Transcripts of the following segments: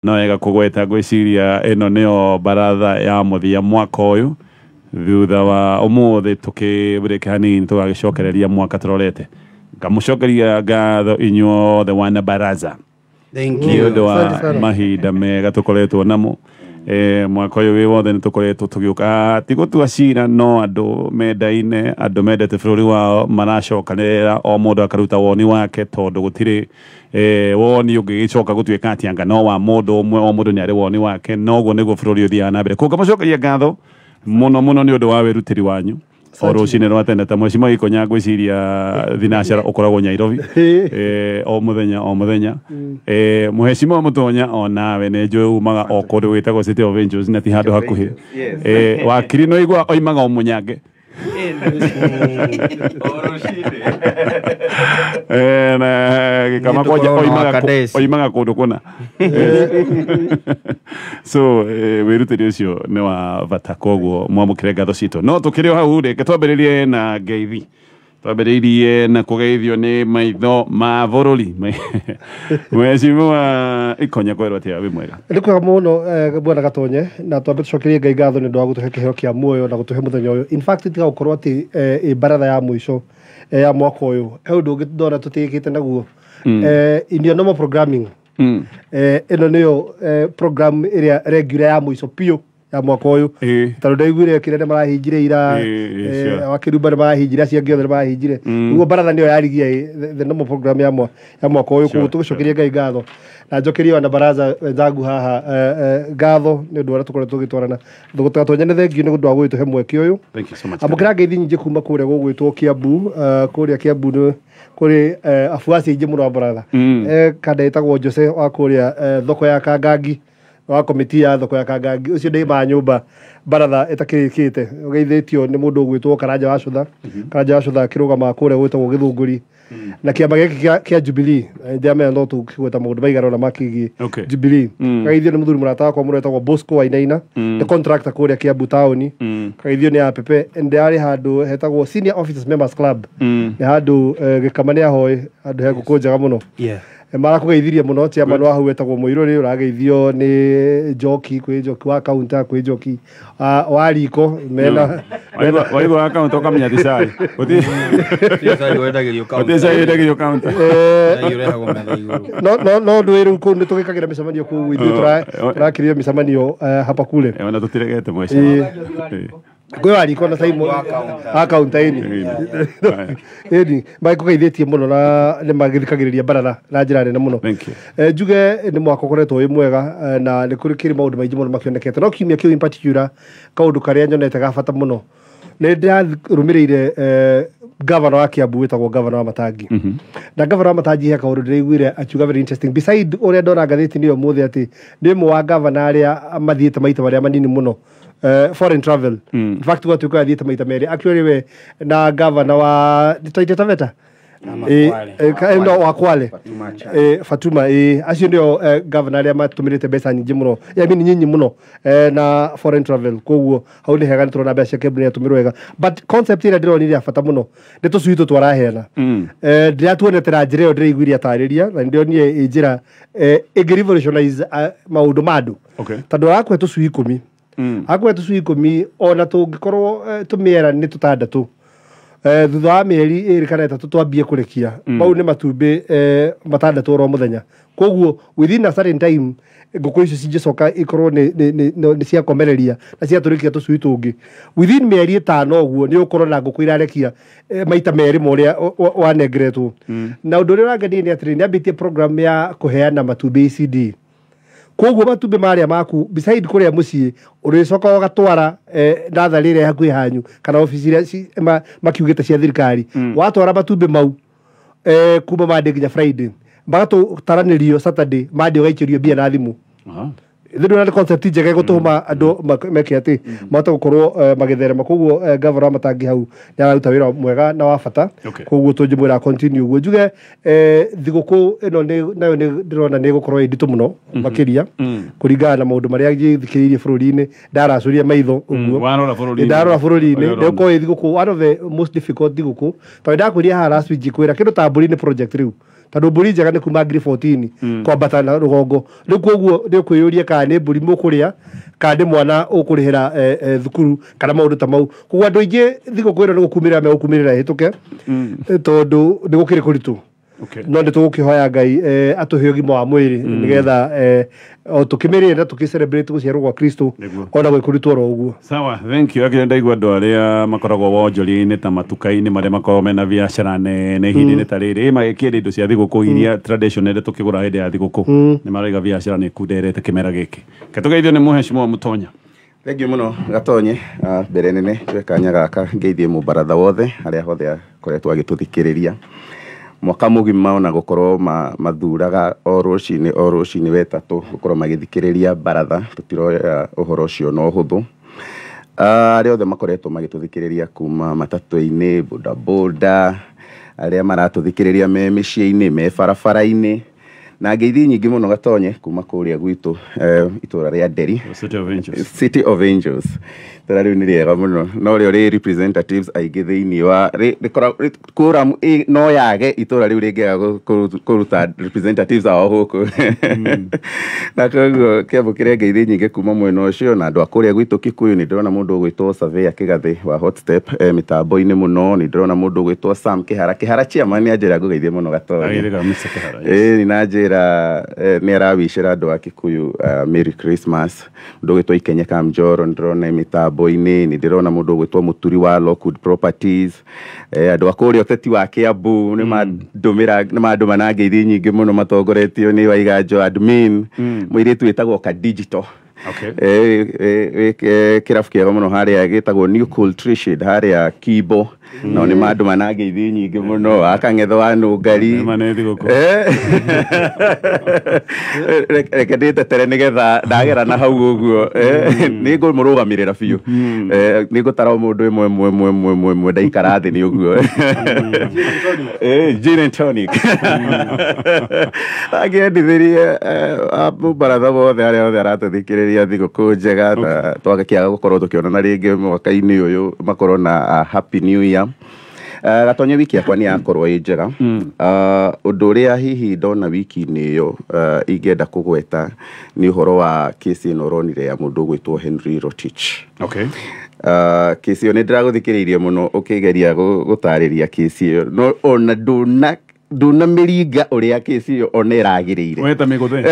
No wega kũgweta, ngwĩciria ĩno nĩyo baratha ya mũthia mwaka ũyũ. Thutha wa ũmũthĩ tũkĩbũrĩke hanini, tũgagĩcokereria mwaka tũrorete. Ngamũcokeria ngatho inyuothe wana baraza Thank nĩ you. ũndũ wa Asante sana. mahinda mega tũkoretwo namo. Mwaka ũyũ wĩ wothe nĩ tũkoretwo tũgĩũka, ti gũtua cira, no andũ mendaine, andũ mendete bũrũri wao maracokanĩrĩra, o mũndũ akaruta woni wake, tondũ gũtirĩ woni ũngĩgĩcoka gũtuĩka atĩ anga no wa mũndũ ũmwe. O mũndũ nĩ arĩ woni wake, noguo nĩguo bũrũri ũthiaga na mbere. Koguo ngamũcokeria ngatho mũno mũno nĩ ũndũ wa wĩrutĩri wanyu o rũcinĩ rwa tene. Ta mweci Ikonya, ngwĩciria thinacara ũkoragwo Nyairobi o mũthenya o mũthenya. Mũhecimiwa Mũtonya, o nawe nĩ njũĩ umaga o kũndũ gwĩtagwo City of Angels, na ti handũ hakuhĩ. Yes. Wakiri no igua oimaga o Mũnyange. O rũcinĩ. Na Gĩkama Nĩ kwanja tũkoragwo na oimaga wakadesi. Oimaga kũndũ kũna. So wĩrutĩri ũcio nĩ wa bata, koguo mwamũkĩre ngatho citũ. No tũkĩrĩ o hau, reke twambĩrĩrie na ngeithi, twambĩrĩirie na kũgeithio nĩ maitho ma bũrũri. Mheshimiwa Ikonya, kwerwo atĩa? Wĩ mwega? Nĩ kwega mũno, bwana Gatonye, na twambe tũcokerie Ngai ngatho nĩ ũndũ wa gũtũhe kĩheo kĩa muoyo na gũtũhe mũthenya ũyũ. In fact, tiga gũkorwo atĩ ĩ baratha ya mũico ya mwaka ũyũ, he ũndũ ũngĩ ndona tũtĩkĩte naguo in your normal programming. Ĩno nĩyo program ĩrĩa regular ya mũico biũ ya mwaka ũyũ, tondũ ndaiguire kĩrĩa nĩ marahingire ira. Wakĩrumba nĩ marahingire, acio angĩ othe nĩ marahingire. Ũguo baratha nĩyo yarigia the normal program ya mwaka ũyũ. Koguo tũgĩcokerie Ngai ngatho na njokerie wana baraza wenzangu haha ngatho nĩ ũndũ wa ũrĩa tũkoretwo tũgĩtwarana. Gatonye, nĩ thengiũ nĩ ũndũ wa gũgĩtũhe mweke ũyũ. Thank you so much. Amũkĩra ngeithi nyingĩ kuma kũrĩa gũgwĩtwo Kiambu. Kũrĩa Kiambu nĩ kũrĩ afuasi aingĩ mũno a baratha. Kanda ĩtagwo Jose wa kũrĩa thoko ya Kangangi, wa komiti ya thoko ya Kangangi, ũcio ndĩma nyũmba baratha ĩtakĩrĩkĩte. Ũgeithĩtio nĩ mũndũ ũgwĩtwo Karanja wa Cũtha. Karanja wa Cũtha akĩrũgama kũrĩa gwĩtagwo Gĩthũngũri na kĩama gĩkĩ kĩa Jubilee. Ndiamenya no tũkĩgweta maũndũ maigana ũna makĩgiĩ Jubilee. Kageithio nĩ mũthuri mũrata wakwa mũno wĩtagwo Bosco Wainaina, nĩ contractor kũrĩa Kiambu taũni. Kageithio nĩ apepe ndĩarĩ handũ hetagwo Senior Officers Members Club. Nĩ handũ Gĩkama nĩ ahoĩ handũ he ngũkũ njega mũno. Marakũgeithirie mũno. Chairman wa hau wetagwo Mũirũrĩ. Ũrageithio nĩ Njoki, kwĩ Njoki wa counter, kwĩ Njoki wa riko mena. Waigua akaunti ũkamenya ti cai. Cai wendagĩrio gũtirĩ cai wendagĩrio counter. Cai ũrehagwo metha igũrũ. No ndũ rĩu kũu nĩ tũgĩkagĩra mĩcemanio kũu ithuĩ tũrakĩria mĩcemanio hapa kule. Ona tũtiregete mweci. Kwĩ wa riko na Simon akaunta-inĩ ĩni magĩkũgeithĩtie mũno na nĩ magĩthikagĩrĩria baratha na njĩra nene mũno. Thank you. Njuge nĩ mwaka ũkoretwo wĩ mwega, na nĩ kũrĩ kĩrĩ maũndũ maingĩ mũno makĩonekete, no kiumia kĩu in particular kaũndũ karĩa nyonete ga bata mũno nĩ ndĩrarũmĩrĩire gavana wa Kiambu wĩtagwo gavana wa Matangi. Na gavana wa Matangi he kaũndũ ndĩraiguire akiuga very interesting, beside ũrĩa ndona ngathĩti-inĩ ũmũthĩ atĩ nĩ ũmwe wa gavana arĩa mathiĩte maita marĩa manini mũno foreign travel. In fact, gwatuĩka athiĩte maita merĩ actually, we na gavana wa nĩ Taveta. No wa Kwale. Fatuma Chan. Fatuma, acio nĩo governor arĩa matũmĩrĩte mbeca nyingĩ mũno, I mean nyinyi mũno na foreign travel. Koguo hau nĩ hega, nĩ tũrona mbeca cia Kembu nĩ yatũmĩrwo wega, but concept ĩrĩa ndĩronire ya bata mũno nĩ tũcui tũtũ araheana. Ndĩratuonete na njĩra ĩyo ndĩraiguire atarĩria, na nĩndĩronire ĩ njĩra ĩngĩ revolutionize maũndũ ma andũ, tondũ arakũhe tũcui 10. Akũhe tũcui 10, ona tũngĩkorwo tũmĩera nĩ tũtandatũ, thutha wa mĩeri 2 kana 3 twambie kũrekia, mau nĩ matumbĩ 6 oro mũthenya. Koguo within a certain time ngũkũ icio cingĩcoka ikorwo nĩ ciakomereria na ciatũrĩkia tũcui tũngĩ, within mĩeri 5 ũguo nĩ ũkorwo na ngũkũ irarekia maita merĩ ma ũrĩa wanengeretwo. Na ũndũ ũrĩa ũrangenia nĩ atĩrĩ, nĩ ambĩtie program ya kũheana matumbĩ ECD. Koguo matumbĩ marĩa maku, beside kũrĩa mũciĩ, ũrĩcoka ũgatwara natharĩ ĩrĩa hakuhĩ hanyu kana obici iria makiugĩte cia thirikari. Watwara matumbĩ mau kuma Monday nginya Friday, magatũtaranĩrio Saturday, Monday ũgaikĩrio mbia na thimũ. Thĩ nĩ concept njega ĩgũtũma andũ meke atĩ mahote gũkorwo magĩtherema. Koguo gavana wa Matangi hau nĩ araruta wĩra mwega na wa bata. Koguo tũngĩmwĩra continue ũguo. Njuge thigũkũ ĩno nayo nĩ ndĩrona nĩ ĩgũkorwo ĩ nditũ mũno makĩria kũringana na maũndũ marĩa ngĩthikĩrĩirie bũrũri-inĩ, ndaracũria maitho ũguo. Warora bũrũri-inĩ. Ndarora bũrũri-inĩ. Ũrĩa ũrona. Nĩ ĩgũkorwo ĩ thigũkũ one of the most difficult thigũkũ, tondũ ndakwĩria haha last week, ngĩkwĩra kĩndũ ta mbũri nĩ project rĩu. Tondũ mbũri njega nĩ kuma ngiri 14 kwambata na rũgongo. Rĩu koguo nĩ ũkwĩyũria kana nĩ mbũri mũkũrĩa kana nĩ mwana ũkũrĩhĩra thukuru kana maũndũ ta mau. Koguo andũ aingĩ thigũkũ ĩno nĩ gũkumĩrĩra megũkumĩrĩra ĩhĩtũke, tondũ nĩ gũkĩrĩ kũritũ. No nĩ tũgũkĩhoya Ngai atũhe ũgima wa mwĩrĩ nĩgetha o tũkĩmĩrĩre na tũkĩ-celebrate gũciarwo gwa Kristo ona gwĩ kũritũ oro ũguo. Sawa, thank you. Akĩrĩ ndaigua andũ arĩa makoragwo wonjoria-inĩ ta matuka-inĩ marĩa makoragwo mena biacara nene ihinda-inĩ ta rĩrĩ magĩkĩendia indo cia thigũkũ iria traditional tũkĩgũra hĩndĩ ya thigũkũ, nĩ marauga biacara nĩ ĩkunderete kĩmera gĩkĩ. Reke tũgeithio nĩ Mheshimiwa Mũtonya. Thank you mũno Gatonye. Mbere nene tuwe kanya gaka ngeithie mũbaratha wothe arĩa hothe akoretwo agĩtũthikĩrĩria mwaka mũgima, ona gũkorwo mathuraga o rũcinĩ wetatũ gũkorwo magĩthikĩrĩria baratha, tũtiroya ũhoro ũcio na ũhũthũ. Arĩa othe makoretwo magĩtũthikĩrĩria kuma matatũ-inĩ, bodaboda, arĩa maratũthikĩrĩria me mĩciĩ-inĩ, me barabara-inĩ, na ngeithi nyingĩ mũno Gatonye kuma kũrĩa gwitũ itũra rĩa Nderi, City of Angels. City of Angels. Itũra rĩu nĩ rĩega mũno, no rĩo rĩ representatives aingĩ thĩinĩ wa quorum no yage itũra rĩu rĩngĩaga kũruta representatives ao gũkũ. Na koguo kĩamũkĩre ngeithi nyingĩ kuma mwena ũcio, na andũ a kũrĩa gwitũ Kikuyu nĩ ndĩrona mũndũ ũgwĩtwo Surveyor Kĩgathĩ wa Hot Step mĩtambo-inĩ mũno, nĩ ndĩrona mũndũ ũgwĩtwo Sam Kĩhara, Kĩhara chairman nĩ anjĩra ngũgeithie mũno Gatonye. Agĩthĩka Mr. Kĩhara, yes. Ĩĩ, na njĩra nĩ arawicĩra andũ a Kikuyu Merry Christmas. Mũndũ ũgwĩtwo Ikenye Kamjoro nĩ ndĩrona mĩtambo-inĩ, nĩ ndĩrona mũndũ ũgwĩtwo Mũturi wa Lockwood Properties, andũ a kũrĩa ũteti wa Kiambu nĩ mandũmĩra, nĩ mandũma na ngeithi nyingĩ mũno matongoretio nĩ Waiganjo admin, mũirĩtu wĩtagwo Ka Digital. Kĩrabu kĩega mũno harĩa gĩtagwo New Cool Tree Shade harĩa Kibo, no nĩ mandũma na ngeithi nyingĩ mũno, akang'etho wa Nũngari. Nĩ ma nĩ thigũkũ. Reke ndĩtetere nĩgetha ndagera na hau ũguo nĩ ngũmũrũgamĩrĩra biũ, nĩ ngũtara o mũndũ ĩmwe ĩmwe ĩmwe ĩmwe ĩmwe ĩmwe ndaikara thĩ nĩ ũguo. Gin and tonic. Angĩendithirie baratha wothe arĩa othe aratũthikĩrĩria thigũkũ njega, na twagĩkĩaga gũkorwo tũkĩonana rĩngĩ mwaka-inĩ ũyũ, makorwo na happy new year. Gatonye, wiki yakwa nĩ yakorwo ĩ njega. Ũndũ ũrĩa hihi ndona wiki-inĩ ĩyo ingĩenda kũgweta nĩ ũhoro wa kesi ĩno ũronire ya mũndũ ũgwĩtwo Henry Rotich. Kesi ĩyo nĩ ndĩragũthikĩrĩirie mũno ũkĩgeria gũtarĩria kesi ĩyo, no ona ndũnamĩringa ũrĩa kesi ĩyo ona ĩragĩrĩire. Weta mĩgũthe.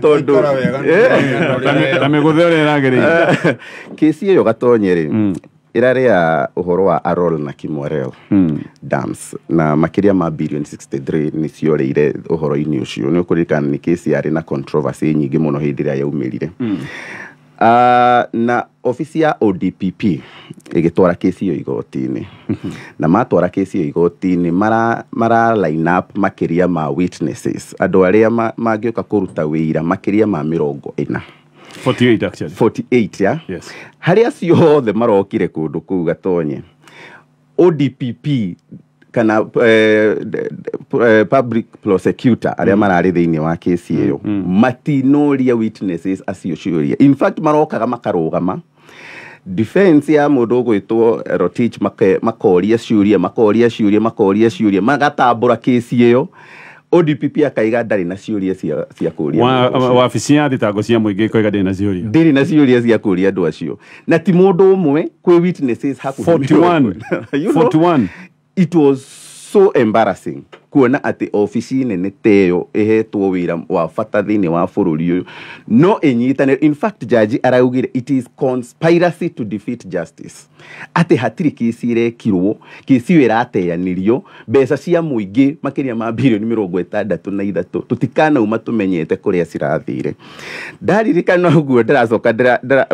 Tondũ Aikara wega. Ta mĩgũthe ũrĩa ĩragĩrĩire. Kesi ĩyo Gatonye rĩ, ĩrarĩa ũhoro wa Arol na Kimwarer dams, na makĩria ma billion 63 nĩ ciorĩire ũhoro-inĩ ũcio. Nĩ ũkũririkana nĩ kesi yarĩ na controversy nyingĩ mũno hĩndĩ ĩrĩa yaumĩrire. Na obici ya ODPP ĩgĩtwara kesi ĩyo igoti-inĩ, na matwara kesi ĩyo igoti-inĩ mara line up makĩria ma witnesses, andũ arĩa mangĩũka kũruta wĩira makĩria ma 40. 48 actually. 48, ya. Yes. Harĩa acio othe marokire kũndũ kũu Gatonye, ODPP kana public prosecutor arĩa mararĩ thĩinĩ wa kesi ĩyo matinoria witnesses acio ciũria. In fact, marokaga makarũgama defense ya mũndũ ũgwĩtwo Rotich, makoria ciũria, makoria ciũria, makoria ciũria, magatambũra kesi ĩyo. ODPP akaiga ndarĩ na ciũria cia kũria mũndũ ũcio. Wabici ya thitango cia mũingĩ ĩkoiga ndĩrĩ na ciũria. Ndĩrĩ na ciũria cia kũria andũ acio, na ti mũndũ ũmwe, kwĩ witnesses hakuhĩ 41. 40. You know, 41. It was so embarrassing kuona atĩ obici nene ta ĩyo ĩhetwo wĩra wa bata thĩinĩ wa bũrũri ũyũ no ĩnyitane. In fact, jaji araugire it is conspiracy to defeat justice, atĩ hatirĩ kesi ĩrekirwo, kesi ĩyo ĩrateanĩrio, mbeca cia mũingĩ makĩria ma birioni 63 tũtikanauma tũmenyete kũrĩa cirathire. Ndaririkana ũguo ndĩracoka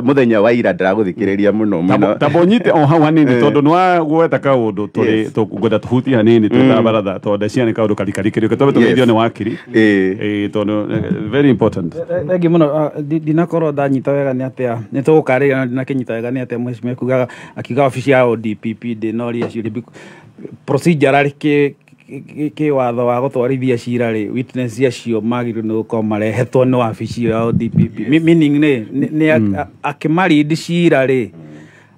mũthenya wa ira ndĩragũthikĩrĩria mũno mũno. Tamba ũnyite o hau hanini, tondũ nĩ wagweta kaũndũ tũrĩ tũngwenda tũhutie hanini twĩ ta baratha, tondũ cia nĩ kaũndũ karikarikĩrio twambe tũgeithio nĩ wakiri. Tondũ very important. Thengi mũno. Ndinakorwo ndanyita wega nĩ atĩa nĩ tũgũkarĩria, no ndinakĩnyita wega nĩ atĩa mheshimiwa kugaga akiuga obici ya ODPP ndĩnoria ciũria. Procedure kĩ watho wa gũtwarithia cira rĩ, witness acio magĩrĩirwo nĩ gũkorwo marehetwo nĩ wabici ĩyo ya ODPP. Meaning nĩ akĩmarindi cira rĩ,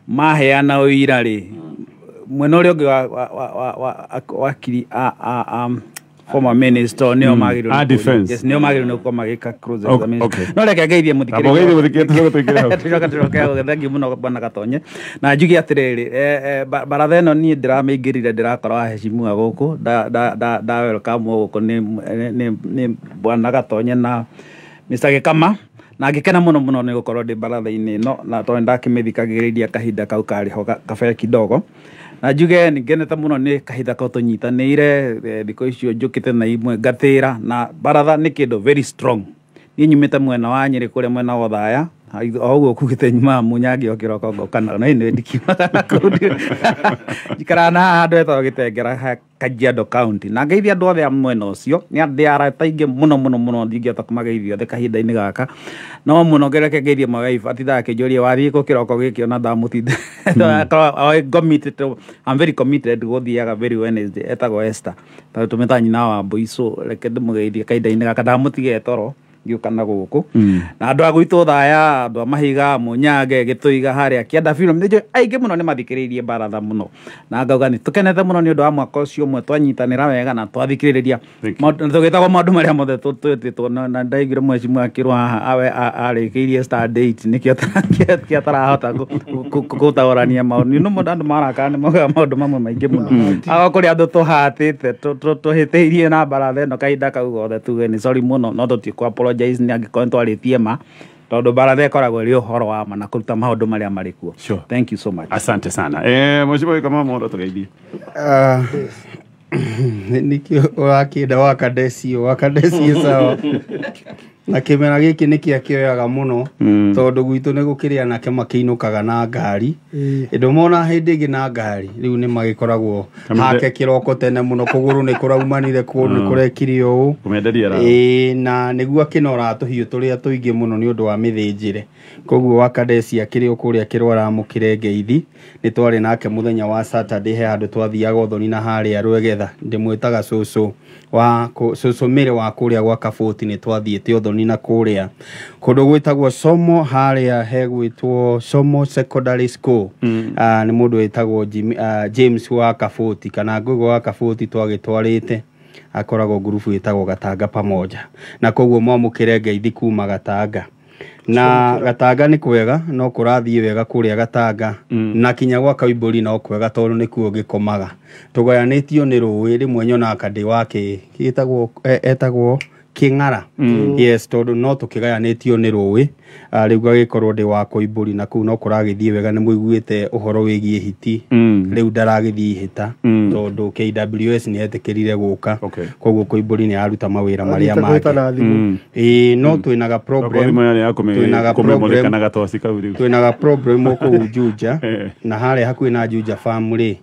maheana ũira rĩ, mwena ũrĩa ũngĩ wa wakiri a Former minister nĩo magĩrĩirwo A nĩ defense. Yes, nĩo magĩrĩirwo nĩ gũkorwo magĩka cross examination. No reke ngeithie Amba ũgeithie mũthikĩrĩria, tũcoke tũingĩre hau. Tũcoke tũcoke hau. Thengiũ mũno bwana Gatonye. Na njuge atĩrĩrĩ, baratha ĩno niĩ ndĩramĩingĩrire ndĩrakora waheshimiwa gũkũ nda welcome gũkũ nĩ bwana Gatonye na Mr. Gĩkama, na ngĩkena mũno mũno nĩ gũkorwo ndĩ baratha-inĩ ĩno, na tondũ ndakĩmĩthikagĩrĩria kahinda kau karĩ ho kabere kidogo, na njuge nĩ ngenete mũno nĩ kahinda kau tũnyitanĩire. Thikũ icio njũkĩte na imwe ngatĩra, na baratha nĩ kĩndũ very strong. Niĩ nyumĩte mwena wa Nyĩrĩ kũrĩa mwena wa Othaya, o ũguo kugĩte nyumaga Munyangi o kĩroko ngoka na nĩ ndikiumaga na kũu, njikaraga na haha handũ hetagwo Gĩtengera Kajiado County, na ngeithia andũ othe a mwena ũcio. Nĩ andĩ arata aingĩ mũno mũno mũno, ndingĩhota kũmageithia othe kahinda-inĩ gaka, no mũno ngereke ngeithie my wife, atindaga akĩnjũria wathiĩ kũ kĩroko gĩkĩ, ona ndamũtinda committed. I'm very committed gũthiaga very Wednesday. Etagwo Esther, tondũ tũmĩtaga nyina wa Mboico. Reke ndĩmũgeithie kahinda-inĩ gaka, ndamũtige toro ngĩũka na gũkũ. Na andũ a gwitũ Thaya, andũ a Mahiga, Mũnyange, Gĩtũiga harĩa kĩanda biũ, nĩ aingĩ mũno nĩ mathikĩrĩirie baratha mũno, na ngauga nĩ tũkenete mũno nĩ ũndũ wa mwaka ũcio ũmwe twanyitanĩra wega na twathikĩrĩria Thank you. Tũgĩtagwo maũndũ marĩa mothe twĩtĩtwo, na ndaiguire mheshimiwa akĩrwo haha awe arĩkĩirie star date, nĩkĩo atarahota gũtaũrania maũndũ. No mũndũ andũ marakara nĩ maugaga maũndũ mamwe maingĩ mũno. Ago kũrĩ andũ tũhatĩte tũhĩtĩirie na baratha ĩno kahinda kau gothe, tuge nĩ sorry mũno, no tũtikũ apologize nĩ angĩkorwo nĩ twarĩtie ma, tondũ baratha ĩkoragwo ĩrĩ ũhoro wa ma na kũruta maũndũ marĩa marĩ kuo. Thank you so much. Asante sana. Mheshimiwa Gĩkama Mũndũ, tũgeithie. Ah, nikio ũrakĩenda wakadecio wakadecio sawa, na kĩmera gĩkĩ nĩkĩo akĩoyaga mũno, tondũ gwitũ nĩ gũkĩrĩ anake makĩinũkaga na ngari ĩndũ mona hĩndĩ ĩngĩ na ngari rĩu nĩ magĩkoragwo hake kĩroko tene mũno, kũgũrũ nĩ kũraumanire, kũgũrũ nĩ kũrekire ũũ. Kũmenderia raha. Ĩĩ, na nĩguo akĩnora tũhiũ tũrĩa tũingĩ mũno nĩ ũndũ wa mĩthĩnjĩre. Koguo wakadeci akĩrĩ o kũrĩa kĩrwara mũkĩre ngeithi. Nĩ twarĩ nake mũthenya wa Saturday, he handũ twathiaga ũthoni na harĩa Rwegetha, ndĩmwĩtaga cũcũ wa cũcũ mĩrĩ wa kũrĩa gwa Kabũti. Nĩ twathiĩte ũthoni na kũrĩa kũndũ gwĩtagwo Somo, harĩa hegwĩtwo Somo Secondary School. Ah, nĩ mũndũ wĩtagwo James wa Kabũti kana Ngũgũ wa Kabũti twagĩtwarĩte, akoragwo ngurubu ĩtagwo Gatanga Pamoja, na koguo mwamũkĩre ngeithi kuma Gatanga. Na Gatanga nĩ kwega, no kũrathiĩ wega kũrĩa Gatanga, na kinya gwa Kaimbũri no kwega, tondũ nĩkuo ngĩkomaga. Tũgayanĩtio nĩ rũĩ rĩmwe, nyonaga ndĩ wa kĩ etagwo Kĩng'ara, yes, tondũ no tũkĩgayanĩtio nĩ rũĩ. Ah, rĩu gagĩkorwo ndĩ wa Koimbũri, na kũu no kũragĩthiĩ wega. Nĩ mũiguĩte ũhoro wĩgiĩ hiti, rĩu ndaragĩthiĩ ihĩta, tondũ KWS nĩ etĩkĩrire gũka. Koguo Koimbũri nĩ aruta mawĩra marĩa Athiĩte mangĩ kũhĩta na thimũ. Ĩĩ, no twĩnaga Okorwo problem thimũ yarĩ ya twĩnaga kũmemũrĩka problem na gatoci kau rĩu. Twĩnaga problem kũu Juja, na harĩa hakuhĩ na Juja farm rĩ,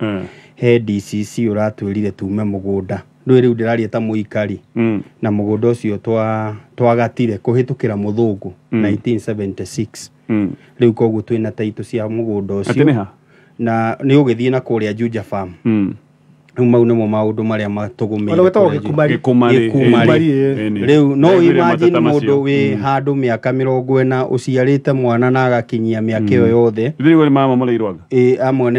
he DCC ũratwĩrire tume mũgũnda. Ndũĩ rĩu ndĩraria ta mũikari, na mũgũnda ũcio twagatire kũhĩtũkĩra mũthũngũ 1976. Rĩu koguo twĩna taitũ cia mũgũnda Atĩ nĩ ũcio. ha? Na nĩ ũgĩthiĩ na kũrĩa Juja farm. Rĩu mau nĩmo maũndũ marĩa matũgũmĩire Ona gwĩtagwo kũrĩa Gĩkumari. Gĩkumari. Gĩkumari. Ĩĩ, ĩĩ. Rĩu no Ndaiguire imagine mateta macio. mũndũ wĩ handũ mĩaka 40 ũciarĩte mwana na agakinyia mĩaka ĩyo yothe. Rĩu nĩ mamamoreirwo anga? Ĩ, amwe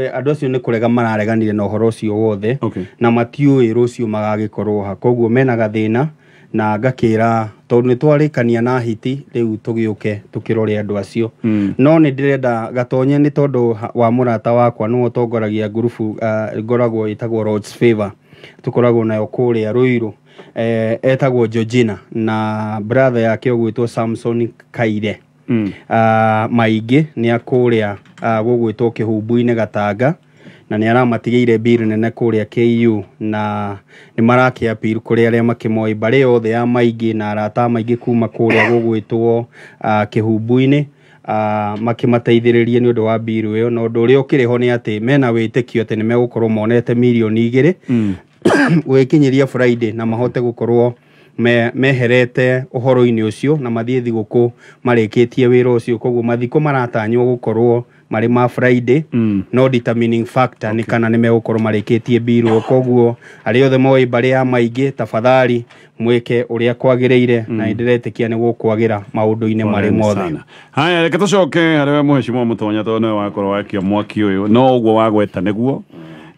andũ acio nĩ kũrega marareganire na ũhoro ũcio wothe, na matiũĩ rũciũ magagĩkorwo ha, koguo mena gathĩna. Na ngakĩra tondũ nĩ twarĩkania na hiti, rĩu tũgĩũke tũkĩrore andũ acio. No nĩ ndĩrenda gatonye nĩ tondũ wa mũrata wakwa nĩwe ũtongoragia ngurubu, ngoragwo ĩtagwo Lord's Favor, tũkoragwo nayo kũrĩa Ruiru, etagwo Georgina, na brother yake ũgwĩtwo Samson Kaire. Maingĩ nĩ akũrĩa gũgwĩtwo Kĩhumbu-inĩ Gatanga, na nĩ aramatigĩire bill nene kũrĩa KU, na nĩ marakĩ appeal kũrĩ arĩa makĩmoĩ mbarĩ yothe ya maingĩ na arata maingĩ kuma kũrĩa gũgwĩtwo Kĩhumbu-inĩ, makĩmateithĩrĩrie nĩ ũndũ wa bill ĩyo. Na ũndũ ũrĩa ũkĩrĩ ho nĩ atĩ mena wĩtĩkio atĩ nĩ megũkorwo monete 2 mirioni gwĩkinyĩria Friday, na mahote gũkorwo meherete ũhoro-inĩ ũcio na mathiĩ thigũkũ marĩkĩtie wĩra ũcio. Koguo mathiko maratanywo gũkorwo marĩ ma Friday, no determining factor nĩ kana nĩ megũkorwo marĩkĩtie mbirũ. Koguo arĩa othe moĩ mbarĩ ya maingĩ, tafadhali mwĩke ũrĩa kwagĩrĩire, na nĩ ndĩretĩkia nĩ gũkwagĩra maũndũ-inĩ marĩ mothe. Sana. Haya, reke tũcoke harĩ we mũhecimiwa Mũtonya, tondũ nĩwe wakorwo wakia mwaki ũyũ. No ũguo wagweta nĩguo.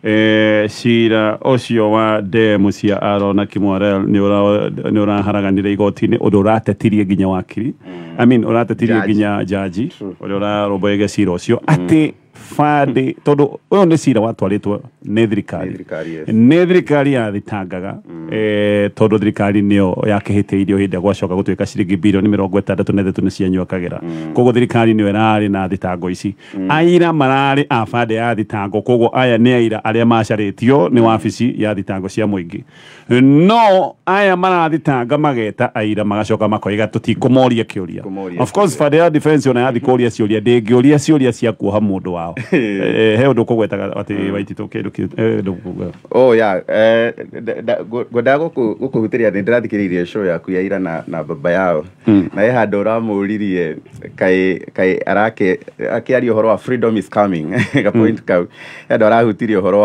Cira ũcio wa demu cia Aaron na Kimwarel nĩ ũraharaganire igoti-inĩ ũndũ ũratetirie nginya wakiri, I mean ũratetirie nginya jaji ũrĩa ũrarũmbũyagia cira ũcio atĩ bandi tondũ ũyũ nĩ cira watwarĩtwo nĩ thirikari, nĩ thirikari yathitangaga tondũ thirikari nĩyo yakĩhĩtĩirio hĩndĩ ĩrĩa gwacoka gũtuĩka ciringi bilioni 63 nĩ cianyua Kagera. Koguo thirikari nĩyo ĩrarĩ na thitango ici, aira mararĩ a bande ya thitango, koguo aya nĩ aira arĩa macarĩtio nĩ wabici ya thitango cia mũingĩ, no aya marathitanga mageta aira magacoka makoiga tũtikũmoria kĩũria. Of course bande ya defense ona yathi kũria ciũria ndĩngĩũria ciũria cia kuoha mũndũ wao. He ũndũ ũkũgwetaga atĩ Waititũ kĩndũ kĩu? Oh yeah, ngwendaga gũkũhutĩria nĩ ndĩrathikĩrĩirie show yaku ya ira na baba yao, na he handũ ũramũririe kaĩ arake akĩaria ũhoro wa freedom is coming ga point kau, he handũ arahutirie ũhoro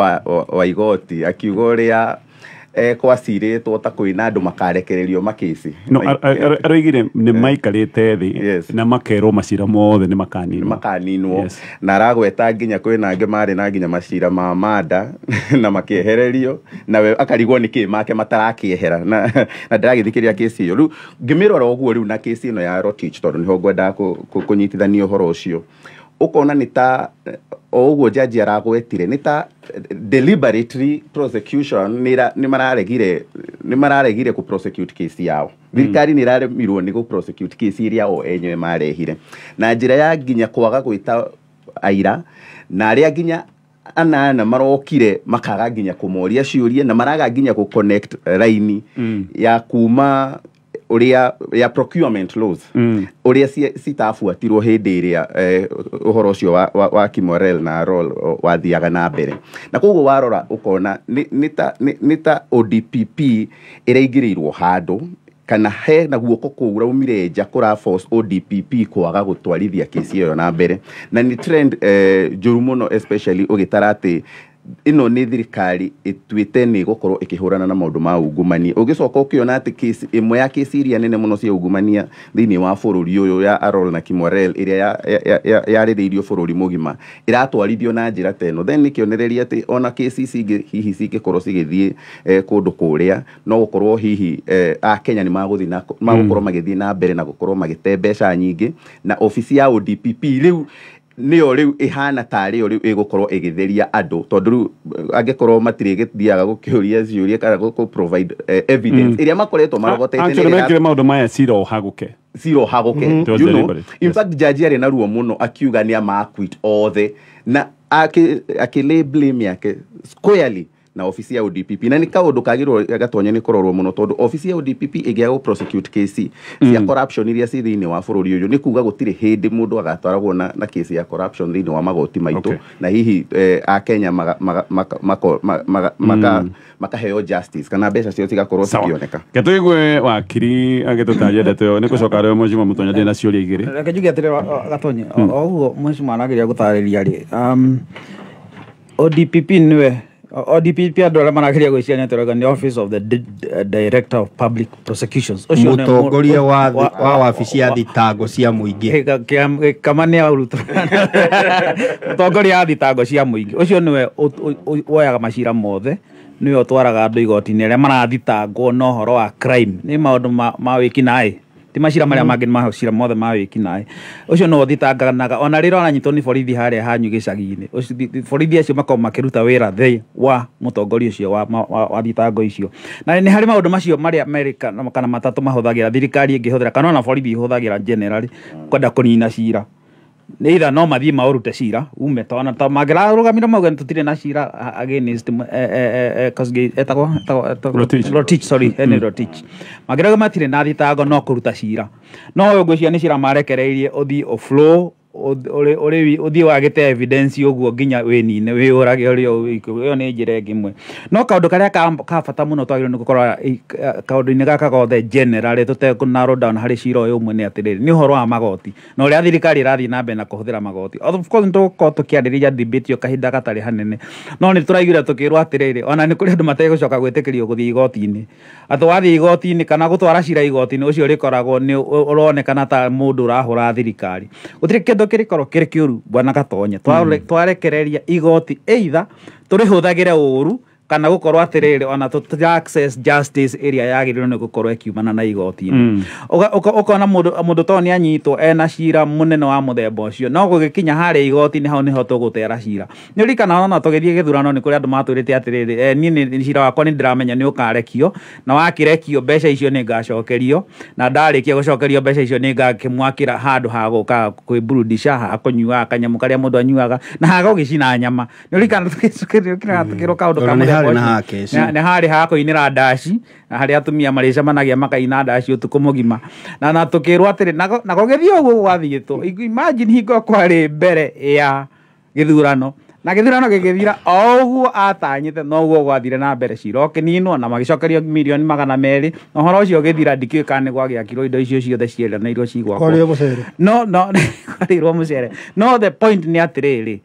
wa igoti akiuga ũrĩa kwacirĩtwo ta kwĩna andũ makarekererio makĩci. No aroigire nĩ maikarĩte thĩ na makerwo macira mothe nĩ makaninwo, na aragweta nginya kwĩna angĩ marĩ na nginya macira ma manda na makĩehererio, nawe akarigwo nĩ kĩ make matarakĩehera na ndĩragĩthikĩrĩria kĩci ĩyo. Rĩu ngĩmĩrora ũguo rĩu na kĩci ĩno ya Rotich tondũ nĩho ngwendaga kũnyitithania ũhoro ũcio, ũkona nĩ ta o ũguo jaji aragwetire nĩ ta deliberately prosecution nĩ mararegire kũ prosecute case yao. Thirikari nĩ ĩraremirwo nĩ gũ prosecute case iria o enyewe marehire na njĩra ya nginya kwaga gwĩta aira, na arĩa nginya anana marokire makaga nginya kũmoria ciũria na maraga nginya kũ connect line ya kuma ũrĩa ya procurement laws ũrĩa citabuatirwo hĩndĩ ĩrĩa ũhoro ũcio wa Kimorel na Arol wathiaga na mbere. Na koguo warora ũkona nĩ ta ODPP ĩraingĩrĩirwo handũ kana he na guoko kũu raumire nja kũra force ODPP kwaga gũtwarithia kesi ĩyo na mbere, na nĩ trend njũru mũno especially ũgĩtara atĩ ĩno nĩ thirikari ĩtuĩte nĩ gũkorwo ĩkĩhũrana na maũndũ ma ungumania. Ũgĩcoka ũkĩona atĩ kesi ĩmwe ya kesi iria nene mũno cia ungumania thĩinĩ wa bũrũri ũyũ ya Arol na Kimwarel ĩrĩa yarĩrĩirio bũrũri mũgima ĩratwarithio na njĩra ta ĩno, then nĩ kĩonereria atĩ ona kesi ici ingĩ hihi cingĩkorwo cigĩthiĩ kũndũ kũrĩa no gũkorwo hihi Akenya nĩ magũkorwo magĩthiĩ na mbere na gũkorwo magĩte mbeca nyingĩ, na obici ya ODPP rĩu nĩyo rĩu ĩhana tarĩ yo rĩu ĩgũkorwo ĩgĩtheria andũ tondũ rĩu angĩkorwo matirĩgĩthiaga gũkĩũria ciũria kana gũ provide evidence ĩrĩa makoretwo marogotete. Actually mekire maũndũ maya cira ũhagũke, you know, in fact jaji arĩ na ruo mũno akiuga nĩ ama acquit othe na akĩlay blame yake squarely na ofici ya ODPP, na nĩ kaũndũ kagĩrĩirwo Gatonya nĩ kũrorwo mũno tondũ ofici ya ODPP ĩngĩaga gũ prosecute case cia corruption iria ci thĩinĩ wa bũrũri ũyũ nĩ kuga gũtirĩ hĩndĩ mũndũ agatwaragwo na case ya corruption thĩinĩ wa magoti maitũ, na hihi Akenya makaheo justice kana mbeca ciao cigakorwo cikĩoneka. Gĩtũigue wakiri agĩtũtaria ndeto ĩyo nĩ gũcoka rĩo Mheshimiwa Mũtonya ndĩ na ciũria igĩrĩ. Reke njuge atĩrĩ Gatonye, o ũguo Mheshimiwa arageria gũtarĩria rĩ, ODPP nĩwe ODPP andũ arĩa marageria gwĩciria nĩ atĩ nĩ Office of the Director of Public Prosecutions, ũcio nĩ mũtongoria wa wabici ya thitango cia mũingĩ, kama nĩ arutwo mũtongoria wa thitango cia mũingĩ, ũcio nĩwe woyaga macira mothe, nĩwe ũtwaraga andũ igoti-inĩ arĩa marathitangwo na ũhoro wa crime, nĩ maũndũ ma wĩkinaĩ, ti macira marĩa mangĩ nĩ macira mothe ma wĩkinaĩ, ũcio nĩwe ũthitanganaga ona rĩrĩa aranyitwo nĩ borithi harĩa hanyu gĩcagi-inĩ, borithi acio makoragwo makĩruta wĩra thĩ wa mũtongoria ũcio wa thitango icio. Na nĩ harĩ maũndũ macio marĩa merĩ kana matatũ mahũthagĩra thirikari ĩngĩhũthĩra kana ona borithi ihũthagĩra generally kwenda kũnina cira, either no mathiĩ maũrute cira ume tona ta mangĩrarũgamire mauge tũtirĩ na cira against etagwo Rotich, sorry Henry Rotich, mangĩrauga matirĩ na thitango no kũruta cira, no ũyũ ngwĩciria nĩ cira marekereirie ũthiĩ ũflow ũthiĩ wagĩte evidence ũguo nginya wĩnine wĩũrage ũrĩa ĩyo nĩ njĩra ĩngĩ ĩmwe. No kaũndũ karĩa ka bata mũno twagĩrĩirwo nĩ gũkorwo kaũndũ-inĩ gaka gothe generally tũtekũ narrow down harĩ cira ũyũ ũmwe nĩ atĩrĩrĩ, nĩ ũhoro wa magoti na ũrĩa thirikari ĩrathiĩ na mbere na kũhũthĩra magoti. Of course nĩ tũgũkorwo tũkĩarĩrĩria debate ĩyo kahinda gatarĩ hanene, no nĩ tũraiguire tũkĩrwo atĩrĩrĩ, ona nĩ kũrĩ andũ mategũcoka gwĩtĩkĩrio gũthiĩ igoti-inĩ, atĩ wathiĩ igoti-inĩ kana gũtwara cira igoti-inĩ ũcio ũrĩkoragwo nĩ ũronekana ta mũndũ ũrahũra thirikari. Gũtirĩ kĩndũ kĩrĩkorwo kĩrĩ kĩũru bwana Gatonye, twarekereria igoti either Tũrĩhũthagĩre ũru kana gũkorwo atĩrĩrĩ ona tũtira access justice ĩrĩa yagĩrĩirwo nĩ gũkorwo ĩkiumana na igoti-inĩ. Ũkona mũndũ to nĩ anyitwo ena cira mũnene wa mũthemba ũcio, no gũgĩkinya harĩa igoti-inĩ hau nĩho tũgũtera cira. Nĩ ũririkanaga ona tũgĩthiĩ gĩthurano nĩ kũrĩ andũ matwĩrĩte atĩrĩrĩ, niĩ cira wakwa nĩ ndĩramenya nĩ ũkarekio, na wakĩrekio mbeca icio nĩ ngacokerio, na ndarĩkia gũcokerio mbeca icio nĩ ngakĩmwakĩra handũ ha gũka kwĩburudisha, ha kũnyuaga kanyamũ karĩa mũndũ anyuaga, na ha gũgĩcina nyama. Nĩ ũririkanaga tũkĩrwo kaũndũ ka mũthemba ũcio. Nĩ harĩ ha kũinĩra ndaci, na harĩa atumia marĩcemanagia makaina ndaci ũtukũ mũgima. Na tũkĩrwo atĩrĩ, na gũgĩthiĩ ũguo gwathiĩtwo. Imagine hingo kwarĩ mbere ya gĩthurano, na gĩthurano gĩgĩthira o ũguo atanyĩte, noguo gwathire na mbere cira ũkĩninwo na magĩcokerio mirioni 200, na ũhoro ũcio ũgĩthira. Ndikĩũĩ kana nĩ gwagĩakirwo indo icio ciothe cieranĩirwo cigwakwo. Kwarĩo mũcere. No kwarĩirwo mũcere. No the point nĩ atĩrĩrĩ,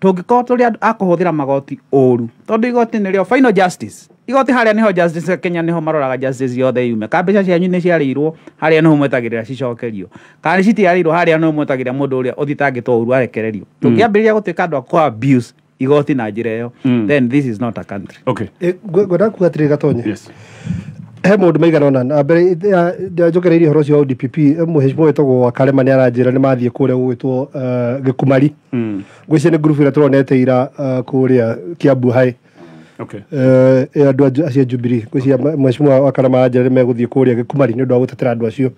tũngĩkorwo tũrĩ andũ a kũhũthĩra magoti ũru, tondũ igoti nĩrĩo final justice. Igoti harĩa nĩho justice Kenya nĩho maroraga justice yothe yume. Ka mbeca cianyu nĩ ciarĩirwo, harĩa nĩho mwetagĩrĩra cicokerio. Kana citiarĩirwo, harĩa nĩho mwetagĩrĩra mũndũ ũrĩa ũthitangĩtwo ũru arekererio. Tũngĩambĩrĩria gũtuĩka andũ a kũ abuse igoti na njĩra ĩyo, then this is not a country. Okay. Ngwenda kuga atĩrĩrĩ Gatonye. Yes. He maũndũ maigana ũna na mbere njokereirie ũhoro ũcio wa ODPP, mũheshimiwa wĩtagwo wa Karema nĩ aranjĩra nĩ mathiĩ kũrĩa gũgwĩtwo Gĩkumari. Ngwĩciria nĩ ngurubu ĩrĩa tũronete ira kũrĩa Kiambu High. Okay. Andũ acio a Jubilee, ngwĩciria mũheshimiwa wa Karema aranjĩra nĩ megũthiĩ kũrĩa Gĩkumari nĩ ũndũ wa gũtetera andũ acio.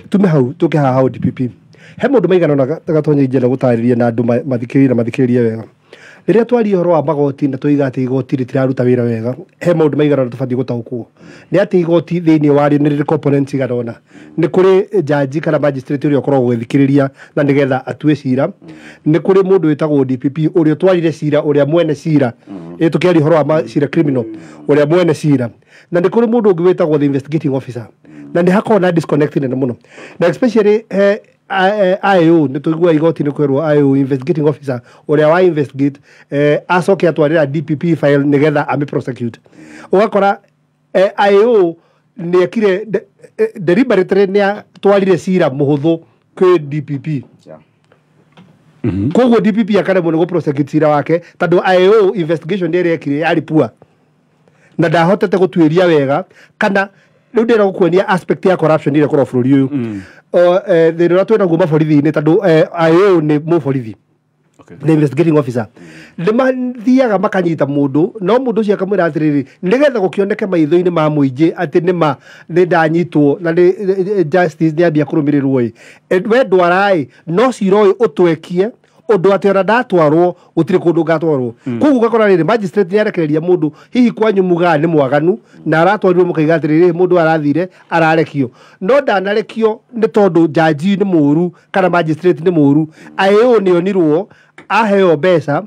Tume hau tũke haha ODPP. He maũndũ maigana ũna Gatonye ingĩenda gũtarĩria na andũ mathikĩrĩrie na mathikĩrĩrie wega. Rĩrĩa twaria ũhoro wa magoti na tũiga atĩ igoti rĩtiraruta wĩra wega, he maũndũ maigana ũna tũbatiĩ gũtaũkwo. Nĩ atĩ igoti thĩinĩ warĩo nĩ rĩrĩ components igana ũna. Nĩ kũrĩ jaji kana magistrate ũrĩa ũkoragwo ũgĩthikĩrĩria na nĩgetha atue cira. Nĩ kũrĩ mũndũ wĩtagwo DPP ũrĩa ũtwarire cira, ũrĩa mwene cira. Ĩ tũkĩaria ũhoro wa cira criminal, ũrĩa mwene cira. Na nĩ kũrĩ mũndũ ũngĩ wĩtagwo the investigating officer. Na nĩ hakoragwo na disconnect nene mũno. Na especially IO nĩ tũiguaga igoti nĩ kwĩrwo IO investigating officer ũrĩa wa investigate acoke atwarĩra DPP file nĩgetha amĩ prosecute. Ũgakora IO nĩ ekire deliberately nĩ atwarire cira mũhũthũ kwĩ DPP. Koguo DPP akaremwo nĩ gũ prosecute cira wake tondũ IO investigation ĩrĩa ekire yarĩ poor na ndahotete gũtuĩria wega, kana rĩu ndĩrenda gũkuonia aspect ya corruption ĩrĩa ĩkoragwo bũrũri ũyũ. Thĩna ũrĩa twĩnaguo maborithi-inĩ tondũ IO nĩ mũborithi, the investigating officer, nĩ mathiaga makanyita mũndũ, no mũndũ ũcio akamwĩra atĩrĩrĩ, nĩgetha gũkĩoneke maitho-inĩ ma mũingĩ atĩ nĩma nĩ ndanyitwo na nĩ justice nĩ ambia kũrũmĩrĩrwo ĩ, we ndwara-ĩ, no cira ũyũ ũtwekie ũndũ atĩ ona ndatwarwo gũtirĩ kũndũ ngatwarwo. Koguo ũgakora rĩrĩ magistrate nĩ arekereria mũndũ hihi kwanyu mugaga nĩ mwaganu na aratwarirwo mũkaiga atĩrĩrĩ mũndũ arathire ararekio, no ndanarekio nĩ tondũ jaji nĩ mũru kana magistrate nĩ mũru. IO nĩ onirwo aheo mbeca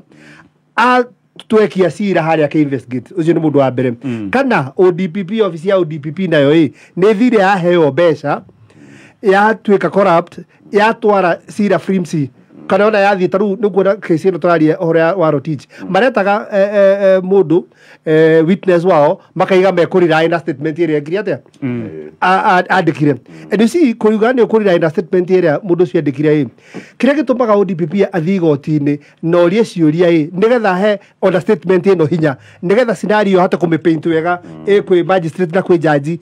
atwekia cira harĩa ake investigate, ũcio nĩ mũndũ wa mbere. Kana ODPP, office ya ODPP nayo ĩ nĩ thire aheo mbeca yatuĩka corrupt yatwara cira flimsy, kana ona yathiĩ ta rĩu nĩguo kesi ĩno tũraria ũhoro wa Rotich, maretaga mũndũ witness wao makaiga mekũrira na statement ĩrĩa ekire atĩa andĩkire. And you see kũriuga nĩ ũkũrira na statement ĩrĩa mũndũ ũcio andĩkire ĩ, kĩrĩa gĩtũmaga ODPP athiĩ igoti-inĩ na orie ciũria ĩ nĩgetha he ona statement ĩno hinya, nĩgetha scenario ahote kũmĩpaint wega ĩ kwĩ magistrate na kwĩ jaji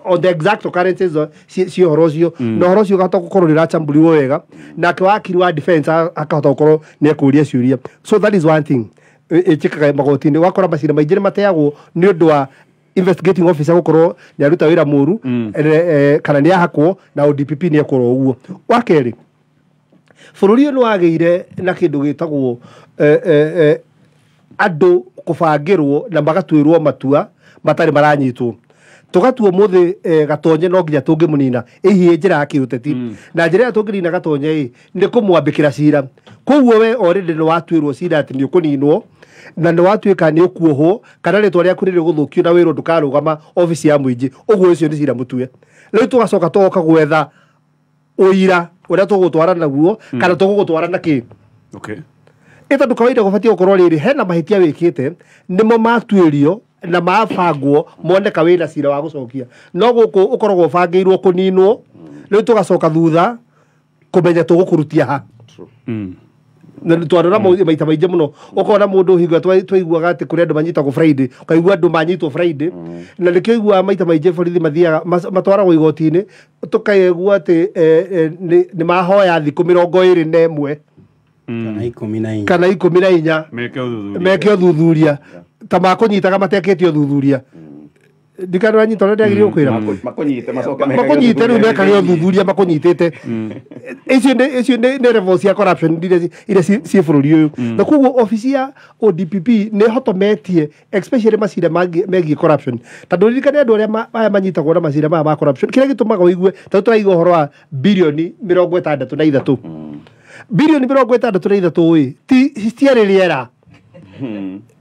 on the exact occurrences cia ũhoro ũcio, na ũhoro ũcio ũkahota gũkorwo nĩ ũrachambuliwo wega, nake wakiri wa defense akahota gũkorwo nĩ ekũria ciũria. So that is one thing ĩkĩkaga magoti-inĩ. Ũgakora macira maingĩ nĩ mateagwo nĩ ũndũ wa investigating officer gũkorwo nĩ aruta wĩra mũru, kana nĩ ahakwo na ODPP nĩ ekorwo ũguo. Wa kerĩ, bũrũri ũyũ nĩ wagĩire na kĩndũ gĩtagwo andũ kũbangĩrwo na magatuĩrwo matua matarĩ maranyitwo. Tũgatua mũthĩ Gatonye no nginya tũngĩmũnina ĩhiĩ njĩra ya kĩũteti, na njĩra ĩrĩa tũngĩnina Gatonye ĩ nĩ kũmwambĩkĩra cira. Koguo we already nĩ watuĩrwo cira atĩ nĩ ũkũninwo na nĩ watuĩka nĩ ũkuohwo kana rĩtwa rĩaku nĩ rĩgũthũkio na wĩrwo ndũkarũgama obici ya mũingĩ, ũguo ũcio nĩ cira mũtue. Rĩu tũgacoka tũgoka gwetha ũira ũrĩa tũgũtwara naguo kana tũgũgũtwara na kĩ. Okay. Ĩ tondũ kawaida gũbatiĩ gũkorwo rĩrĩ hena mahĩtia wĩkĩte nĩmo matuĩrio na mabangwo moneka wĩna cira wa gũcokia, no gũkũ ũkoragwo ũbangĩirwo kũninwo. Rĩu tũgacoka thutha kũmenya tũgũkũrutia ha. Na twarora maita maingĩ mũno ũkona mũndũ hingo twaiguaga atĩ kũrĩ andũ manyitagwo Friday, ũkaigua andũ manyitwo Friday, na nĩkĩo iguaga maita maingĩ borithi mathiaga matwaragwo igoti-inĩ, tũkaigua atĩ nĩ mahoya thikũ 21 kana kana 14 Meke ũthuthuria. Meke ũthuthuria ta makũnyitaga matekĩte ũthuthuria. Ndikana wanyita ũrĩa ndagĩrĩirwo kwĩra. Makũnyite macoke mekage Makũnyite rĩu ũthuthuria. Mekage ũthuthuria makũnyitĩte. Icio nĩ level cia corruption iria ciĩ bũrũri ũyũ, na koguo obici ya ODPP nĩ ĩhotometie, especially macira megiĩ corruption, tondũ ririkane andũ arĩa aya manyitagwo na macira maya ma corruption, kĩrĩa gĩtũmaga ũigue tondũ tũraigua ũhoro wa birioni 63, birioni 63 ĩ ti citiarĩ rĩera,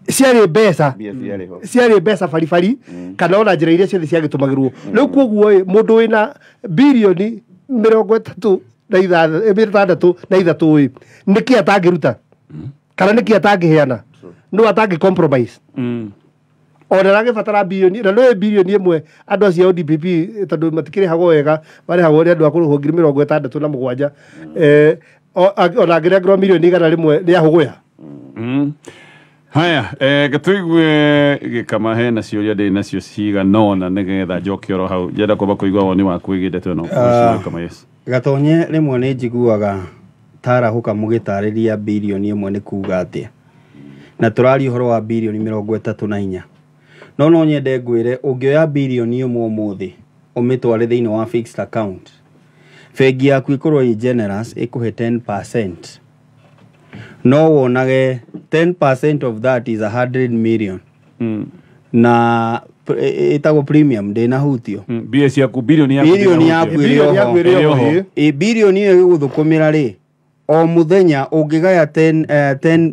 ciarĩ mbeca. Mbia ciarĩ ho. Ciarĩ mbeca baribari kana ona njĩra iria ciothe ciagĩtũmagĩrwo. Rĩu koguo ĩ mũndũ wĩna birioni 63 ĩ nĩkĩ atangĩruta kana nĩkĩ atangĩheana, no atangĩ compromise ona aragĩbatara birioni na no birioni 1. Andũ acio a ODPP, tondũ matikĩrĩhagwo wega, marĩhagwo nĩ andũ a kũrĩhwo 67,000, ona angĩnengerwo mirioni 100 nĩ ahũgũya. Haya, gĩtũigue gĩkama hena ciũria ndĩ nacio cigana ũna nĩgetha njoke oro hau njenda kwamba kũigua woni waku wĩgiĩ ndeto ĩno. Gĩkama, yes. Gatonye, rĩmwe nĩ njiguaga tarahũka mũgĩtarĩria birioni 1 nĩ kuga atĩa, na tũraria ũhoro wa birioni 34, no nyende ngwĩre ũngĩoya birioni 1 ũmũthĩ ũmĩtware thĩinĩ wa fixed account, bengi yaku ĩkorwo ĩ generous ĩkũhe 10%, no wonage 10% of that is 100 million. Na ĩtagwo premium ndĩnahutio. Mbia ciaku, birioni yaku. Birioni yaku ĩrĩ Birioni oho. yaku ĩrĩ oho. Ĩrĩ oho. Ĩ birioni ĩyo ĩgũthũkũmĩra rĩ o mũthenya ũngĩgaya 10, 10,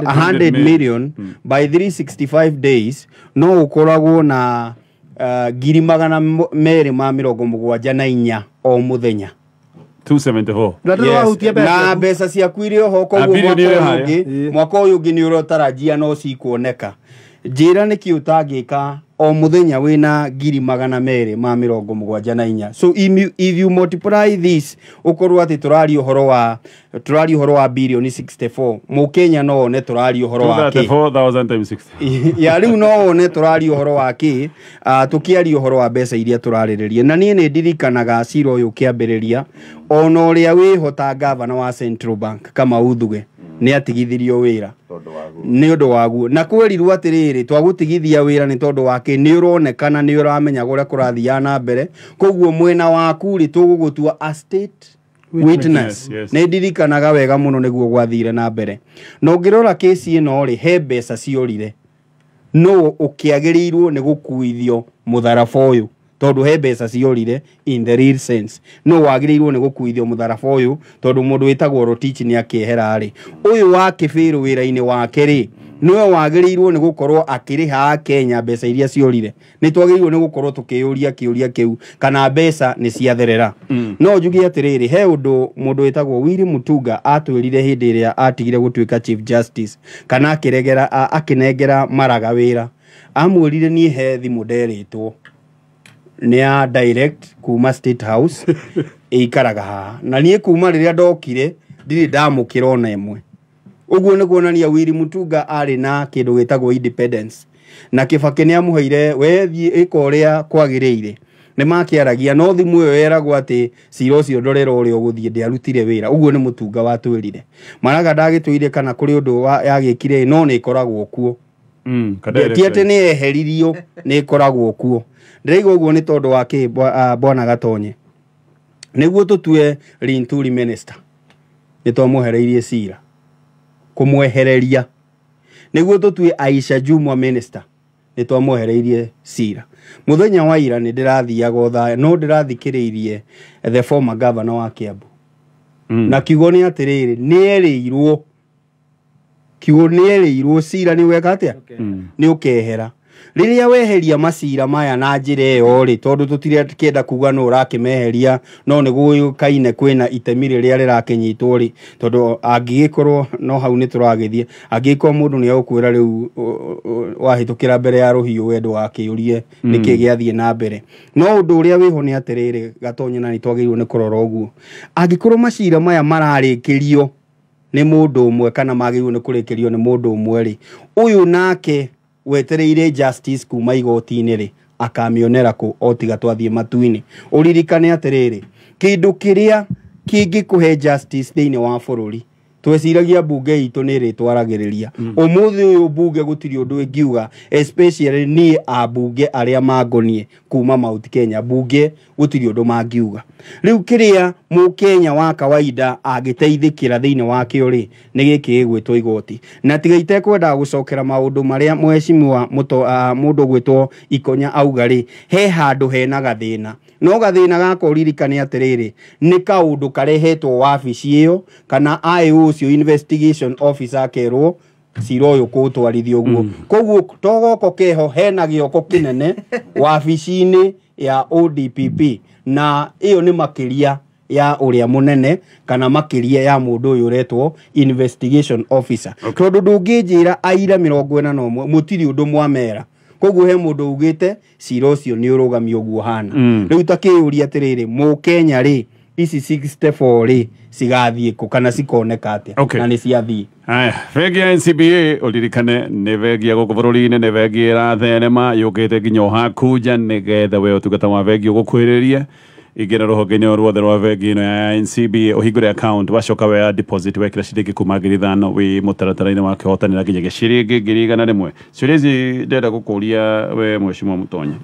100 million by 365 days, no ũkoragwo na 274,000 o mũthenya. 274. Na ndũrĩ wahutia mbeca Na ciaku. Mbeca ciaku irĩ oho, koguo Birioni mwaka ĩrĩ ũyũ harĩa. ũngĩ mwaka ũyũ ũngĩ nĩ ũratarajia no cikuoneka. Njĩra nĩkĩ ũtangĩka o mũthenya wĩna 274,000? So if you multiply this, ũkorwo atĩ tũraria ũhoro wa birioni 64, mũkenya no one tũraria ũhoro wa kĩ. 234,000 times 60. Ya rĩu no wone tũraria ũhoro wa kĩ, tũkĩaria ũhoro wa mbeca iria tũrarĩrĩria. Na niĩ nĩ ndirikanaga cira ũyũ ũkĩambĩrĩria, ona ũrĩa wĩho ta gavana wa Central Bank Kamau Thuge nĩ atigithirio wĩra nĩ ũndũ waguo, na kwerirwo atĩrĩrĩ, twagũtigithia wĩra nĩ tondũ wake nĩ ũronekana nĩ ũramenya ũrĩa kũrathiaga na mbere, koguo mwena waku rĩ tũgũgũtua a state witness. Yes. Nĩ ndirikanaga wega mũno nĩguo gwathire na mbere. Na ũngĩrora kĩci ĩno rĩ, he mbeca ciorire, no ũkĩagĩrĩirwo nĩ gũkuithio mũtharaba ũyũ tondũ he mbeca ciorire in the real sense. No wagĩrĩirwo nĩ gũkuithio mũtharaba ũyũ tondũ mũndũ wĩtagwo Rotich nĩ akĩehera rĩ, ũyũ wa kĩbĩrũ wĩra-inĩ wake rĩ, nĩwe wagĩrĩirwo nĩ gũkorwo akĩrĩha Kenya mbeca iria ciorire. Nĩ twagĩrĩirwo nĩ gũkorwo tũkĩyũria kĩũria kĩu kana mbeca nĩ ciatherera. No njuge atĩrĩrĩ, he ũndũ mũndũ wĩtagwo Willy Mutunga atwĩrire hĩndĩ ĩrĩa atigire gũtuĩka Chief Justice, kana akĩregera akĩnengera Maraga wĩra, amwĩrire niĩ he thimũ nderĩtwo nĩ ya direct kuma State House ĩikaraga haha, na niĩ kuma rĩrĩa ndokire ndirĩ ndamũkĩra ona ĩmwe. Ũguo nĩ kuonania Willy Mutunga arĩ na kĩndũ gĩtagwo independence, na Kĩbakĩ nĩ amũheire we thiĩ ĩka ũrĩa kwagĩrĩire. Nĩ makĩaragia no thimũ ĩyo yeragwo atĩ cira ũcio ndorera ũrĩa ũgũthiĩ ndĩarutire wĩra. Ũguo nĩ Mũtunga watwĩrire. Maraga ndagĩtwĩire kana kũrĩ ũndũ yagĩkire, no nĩ ĩkoragwo kuo. Ti atĩ nĩ eheririo, nĩ ĩkoragwo kuo. Ndĩraigua ũguo nĩ tondũ wa kĩ, bwana Gatonye, nĩguo tũtue Linturi minister nĩ twamwehereirie cira kũmwehereria, nĩguo tũtue Aisha Jumwa minister nĩ twamwehereirie cira. Mũthenya wa ira nĩ ndĩrathiaga Othaya, no ndĩrathikĩrĩirie the former governor wa Kiambu, na kiugo nĩ atĩrĩrĩ, nĩ erĩirwo, kiugo nĩ erĩirwo cira nĩ weka atĩa, nĩ ũkehera. Rĩrĩa weheria macira maya na njĩra ĩyo rĩ, tondũ tũtirekĩenda kuga nũ ũrakĩmeheria, no nĩ gũĩkaine kwĩna itemi rĩrĩa rĩrakĩnyitwo rĩ, tondũ angĩgĩkorwo no hau nĩ tũragĩthiĩ, angĩgĩkorwo mũndũ nĩ egũkwĩra rĩu wahĩtũkĩra mbere ya rũhiũ we ndũgakĩũrie nĩkĩ gĩathiĩ na mbere. No ũndũ ũrĩa wĩho nĩ atĩrĩrĩ, Gatonye, na nĩ twagĩrĩirwo nĩ kũrora ũguo, angĩkorwo macira maya mararĩkĩrio nĩ mũndũ ũmwe kana magĩrĩirwo nĩ kũrĩkĩrio nĩ mũndũ ũmwe rĩ, ũyũ nake wetereire justice kuma igoti-inĩ rĩ, akamĩonera kũ o tiga twathiĩ matu-inĩ. Ũririkane atĩrĩrĩ, kĩndũ kĩrĩa kĩngĩkũhe justice thĩinĩ wa bũrũri, tweciragia mbunge itũ nĩ ĩrĩtwaragĩrĩria. Ũmũthĩ ũyũ mbunge gũtirĩ ũndũ ĩngiuga, especially niĩ ambunge arĩa mangoniĩ kuma Mount Kenya, mbunge gũtirĩ ũndũ mangiuga. Rĩu kĩrĩa mũkenya wa kawaida angĩteithĩkĩra thĩinĩ wakĩo rĩ, nĩ gĩkĩ gĩgwĩtwo igoti. Na tiga itekwendaga gũcokera maũndũ marĩa mheshimiwa mũndũ ũgwĩtwo Ikonya auga rĩ, he handũ hena gathĩna. No gathĩna gaka ũririkane atĩrĩrĩ, nĩ kaũndũ karehetwo wabici ĩyo kana IO ũcio investigation officer akerwo cira ũyũ kũũtwarithia ũguo. Koguo to goko keho hena gĩoko kĩnene wabici-inĩ ya ODPP, na ĩyo nĩ makĩria ya ũrĩa mũnene kana makĩria ya mũndũ ũyũ ũretwo investigation officer. Tondũ ndũngĩnjĩra aira 41 mũtirĩ ũndũ mwamera. Koguo he mũndũ ugĩte cira ũcio nĩ ũrũgamio ũguo hana. Rĩu ta kĩũria atĩrĩrĩ, mũkenya rĩ, ici 64 rĩ cigathiĩ kũ kana cikoneka atĩa? Na nĩ ciathiĩ. Haya, bengi ya NCBA ũririkane nĩ bengi ya gũkũ bũrũri-inĩ, nĩ bengi ĩratherema yũkĩte nginya o hakunja nĩgetha we ũtungata wa bengi ũgũkuhĩrĩrie. Ingĩra rũhonge-inĩ o ruothe rwa bengi ĩno ya NCBA ũhingũre account, wacoka weya deposit wekĩra ciringi kuma 5,000 wĩ mũtaratara-inĩ wa kĩhotanĩra nginyagia ciringi 100,000. Ciũria ici ndĩrenda gũkũria we mheshimiwa Mũtonya.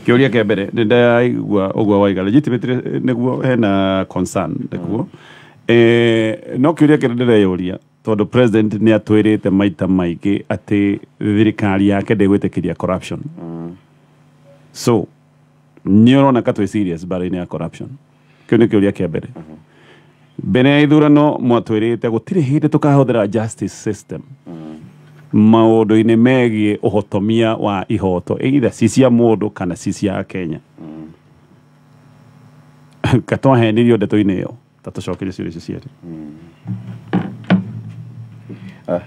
Kĩũria kĩa mbere nĩ ndaigua ũguo waiga legitimately nĩguo hena concern nĩguo. No kĩũria kĩrĩa ndĩreyũria, tondũ president nĩ atwĩrĩte maita maingĩ atĩ thirikari yake ndĩgwĩtĩkĩria corruption. So nĩ ũrona ka twĩ serious mbara-inĩ ya corruption? Kĩu nĩ kĩũria kĩa mbere. Mbere ya ithurano mwatwĩrĩte gũtirĩ hĩndĩ tũkahũthĩra justice system maũndũ-inĩ megiĩ ũhotomia wa ihoto, either ci cia mũndũ kana ci cia Kenya. Katwahenirio ndeto-inĩ ĩyo, ta tũcokerie ciũria icio cierĩ.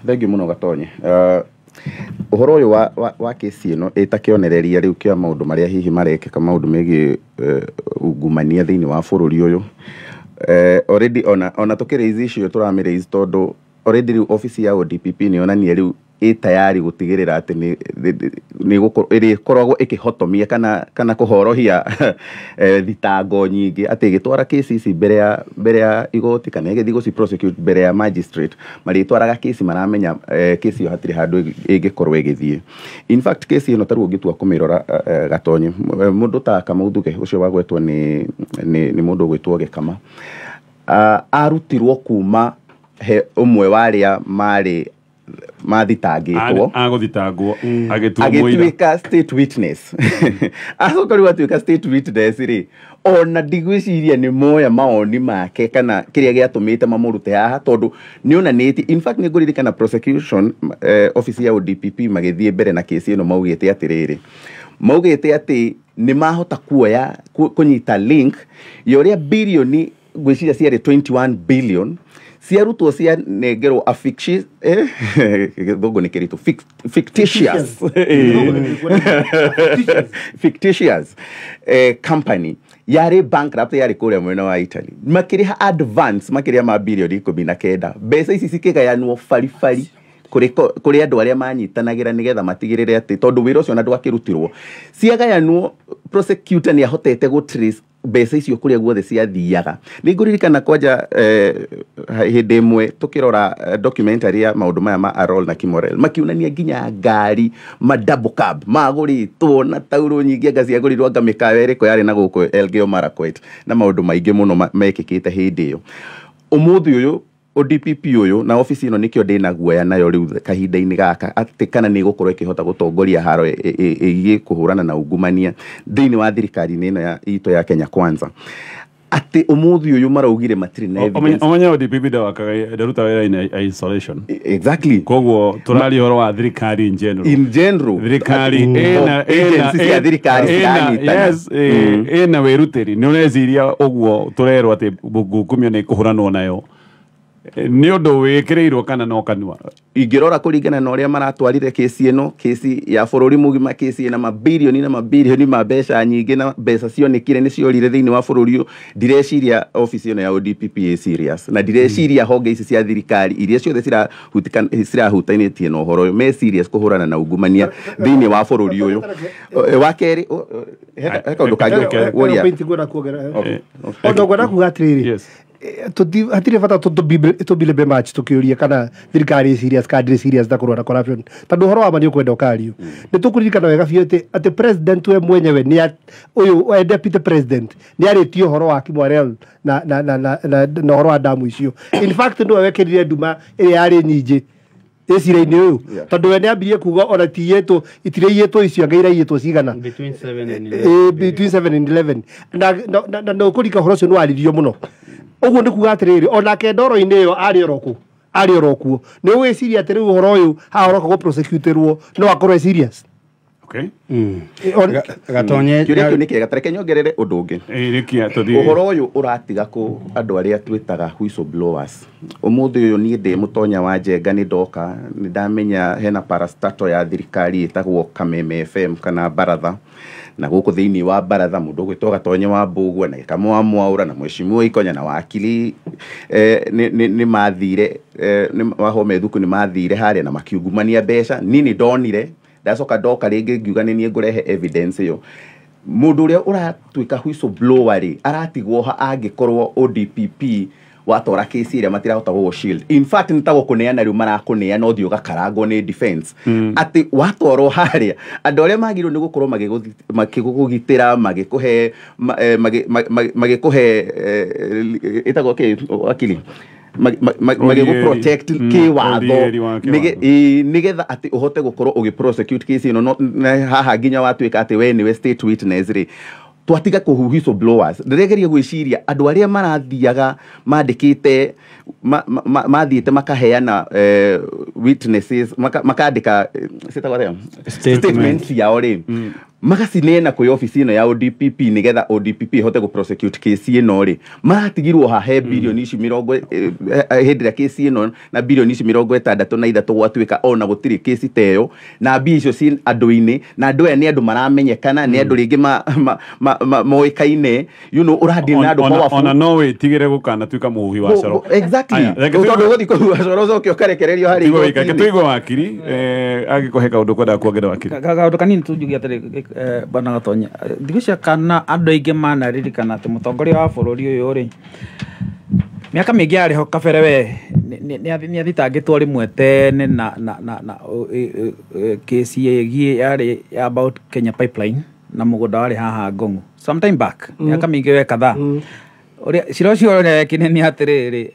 Thank you mũno Gatonye. Ũhoro ũyũ wa kesi ĩno ĩta kĩonereria rĩu kĩa maũndũ marĩa hihi marekĩka, maũndũ megiĩ ungumania thĩinĩ wa bũrũri ũyũ. Already ona tũkĩraise issue tũramĩraise tondũ already rĩu office ya ODPP nĩ yonania rĩu ĩ tayari gũtigĩrĩra atĩ nĩ ĩrĩkoragwo ĩkĩhotomia kana kũhorohia thitango nyingĩ, atĩ ĩgĩtwara kesi ici mbere ya igoti kana ĩgĩthiĩ gũci prosecute mbere ya magistrate, marĩtwaraga kesi maramenya kesi ĩyo hatirĩ handũ ĩngĩkorwo ĩgĩthiĩ. In fact kesi ĩno tarĩu ũngĩtua kũmĩrora Gatonye, mũndũ ta Kamau Thuge ũcio wagwetwo nĩ mũndũ ũgwĩtwo Gĩkama, arutirwo kuma he ũmwe wa arĩa marĩ mathitangĩtwo agũthitangwo agĩtuĩka state witness. Acoka rĩu atuĩka state witness rĩ, ona ndigwĩciria nĩ moya maoni make kana kĩrĩa gĩatũmĩte mamũrute haha, tondũ nĩ onanĩtie. In fact nĩ ngũririkana prosecution office ya ODPP magĩthiĩ mbere na kesi ĩno maugĩte atĩrĩrĩ, maugĩte atĩ nĩ mahota kuoya kũnyita link ya ũrĩa bilioni ngwĩciria ciarĩ 21 billion ciarutwo cianengerwo a gĩthũngũ nĩ kĩritũ, fictitious company yarĩ bankrupt, yarĩ kũrĩa mwena wa Italy, makĩrĩha advance makĩrĩa ma bilioni 19. Mbeca ici cikĩgayanwo baribari kũrĩ andũ arĩa manyitanagĩra nĩgetha matigĩrĩre atĩ tondũ wĩra ũcio ona ndwakĩrutirwo, ciagayanwo prosecutor nĩ ahotete gũ trace mbeca icio kũrĩa guothe ciathiaga. Nĩ ngũririkana kwanja hĩndĩ ĩmwe tũkĩrora documentary ya maũndũ maya ma Arol na Kimorel, makĩonania nginya ngari ma double cab magũrĩtwo na taurũ nyingĩ, anga ciagũrirwo anga mĩkawa ĩrĩkũ yarĩ na gũkũ Elgeyo Marakwet, na maũndũ maingĩ mũno mekĩkĩte hĩndĩ ĩyo. Ũmũthĩ ũyũ ODPP ũyũ na office ĩno nĩkĩo ndĩna guoya nayo rĩu kahinda-inĩ gaka, atĩ kana nĩ ĩgũkorwo ĩkĩhota gũtongoria haro ĩgiĩ kũhũrana na ungumania thĩinĩ wa thirikari-inĩ ĩno itũ ya Kenya Kwanza. Atĩ ũmũthĩ ũyũ maraugire matirĩ na evidence. Ũmenye ODPP ndaruta wĩra in isolation. Exactly. Koguo tũraria ũhoro wa thirikari in general. In general. Thirikari ĩna agency cia thirikari ciranyitana. Yes, ĩna wĩrutĩri. Nĩ ũreciria ũguo tũrerwo atĩ ngukumio nĩ ĩkũhũranwo nayo. Nĩ ũndũ wĩkĩrĩirwo kana no kanua? Ingĩrora kũringana na ũrĩa maratwarire kesi ĩno, kesi ya bũrũri mũgima, kesi ĩna mabirioni na mabirioni ma mbeca nyingĩ, na mbeca cionekire nĩ ciorire thĩinĩ wa bũrũri ũyũ, ndireciria ofici ĩno ya ODPP ĩ serious, na ndireciria honge ici cia thirikari iria ciothe cirahutanĩtie na ũhoro ũyũ me serious kũhũrana na ungumania thĩinĩ wa bũrũri ũyũ. Wa kerĩ, he kaũndũ kangĩ woria. Ũndũ ngwenda kuga atĩrĩrĩ, hatirĩ bata tũbilebe match tũkĩũria kana thirikari ĩ serious kana ndĩrĩ serious na kũrũa na corruption, tondũ ũhoro wa ma nĩ ũkwenda ũkario. Nĩ tũkũririkana wega biũ atĩ president we mwenyewe nĩ ũyũ deputy president nĩ arĩtie ũhoro wa Kimwarel na ũhoro wa damu icio. In fact nĩwe wekĩrire nduma ĩrĩa yarĩ nyingĩ ĩcira-inĩ ũyũ, tondũ we nĩ ambirie kuga ona tiyĩtwo itirĩiyĩtwo icio anga iraiyĩtwo cigana between 7 and 11, between 7 and 11, na na ũkũrika ũhoro ũcio nĩ waririo mũno. Ũguo nĩ kuga atĩrĩrĩ, onake ndoro-inĩ ĩyo arĩ oro kuo. Nĩ ũgwĩciria atĩ rĩu ũhoro ũyũ haha ũroka gũprosecuterwo no akorwo e serious? Okay. Gatonye kĩũria kĩu nĩ kĩega, tareke nyongerere ũndũ ũngĩ. Ũhoro ũyũ ũratiga kũ andũ arĩa twĩtaga whistleblowers. Ũmũthĩ ũyũ niĩ ndĩ mũtonya wa Njenga, nĩ ndoka nĩ ndamenya hena parastato ya thirikari ĩtagwo Kameme FM kana Baratha, na gũkũ thĩinĩ wa Baratha mũndũ ũgwĩtwo Gatonye wa Mbũgua na Gĩkamo wa Mwaũra na Mheshimiwa Ikonya na wakili nĩ mathire Wahome Thuku nĩ mathire harĩa na makiungumania mbeca. Niĩ nĩ ndonire, ndacoka ndoka rĩngĩ ngiuga nĩ niĩ ngũrehe evidence ĩyo. Mũndũ ũrĩa ũratuĩka whistleblower rĩ, aratigwo ha angĩkorwo ODPP watwara kesi ĩrĩa matirahota gũgũ shield. In fact nĩ ta gũkũneana rĩu marakũneana ũthiĩ ũgakarangwo nĩ defense. Atĩ watwarwo harĩa andũ arĩa magĩrĩirwo nĩ gũkorwo makĩgũgitĩra, magĩkũhe magĩkũhe ĩtagwo kĩ wakili, magĩgũ protect kĩwatho nĩgetha atĩ ũhote gũkorwo ũgĩ prosecute case ĩno, haha nginya watuĩka atĩ we nĩwe state witness rĩ, twatiga kũhu whistleblowers. Ndĩregeria gwĩciria andũ arĩa marathiaga mandĩkĩte mathiĩte makaheana witnesses, makandĩka ciĩtagwo atĩa, statements yao rĩ, magacineana kwĩ ofici ĩno ya ODPP nĩgetha ODPP ĩhote gũ prosecute case ĩno rĩ, maratigirwo hahe bilioni ici mĩrongo hĩndĩ ĩrĩa case ĩno na bilioni ici 63 gwatuĩka ona gũtirĩ case ta ĩyo, na mbia icio ci andũ-inĩ, na andũ aya nĩ andũ maramenyekana, nĩ andũ rĩngĩ moĩkaine, you know, ũrathiĩ na andũ powerful. Ona no wĩtigĩre gũkanatuĩka mũhuhi wa coro. Exactly, tondũ ũgũthiĩ kũhuha coro ũcoke ũkarekererio harĩa igoti-inĩ. Tũigue wakiri angĩkũhe kaũndũ kwendaga kuongerera wakiri. Kaũndũ kanini tu njuge atĩrĩ, bwana Gatonye, ndigwĩciria kana andũ aingĩ manaririkana atĩ mũtongoria wa bũrũri ũyũ rĩ, mĩaka mĩingĩ yarĩ ho kabere we nĩ athitangĩtwo rĩmwe tene na kesi ĩgiĩ yarĩ about Kenya Pipeline na mũgũnda warĩ haha Ngong'u sometime back, mĩaka mĩingĩ we kadhaa. Ũrĩa cira ũcio ũrĩa wekire nĩ atĩrĩrĩ,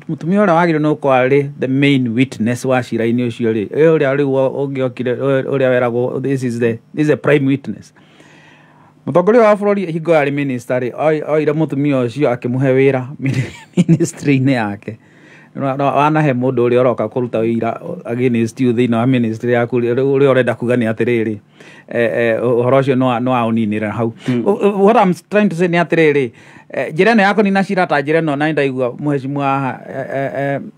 mũtumia ũrĩa wagĩrĩirwo nĩ gũkorwo arĩ the main witness wa cira-inĩ ũcio rĩ, ũrĩa rĩu ũngĩokire, ũrĩa weragwo this is the prime witness. Mũtongoria wa bũrũri hingo yarĩ minister rĩ, oire mũtumia ũcio akĩmũhe wĩra ministry-inĩ yake. Wanahe mũndũ ũrĩa ũroka kũruta wĩira against you thĩinĩ wa ministry yaku, ũrĩa ũrenda kuga nĩ atĩrĩrĩ, ũhoro ũcio no aũninĩre hau. What I'm trying to say nĩ atĩrĩrĩ, njĩra ĩno ya kũnina cira ta njĩra ĩno, na nĩndaigua mheshimiwa haha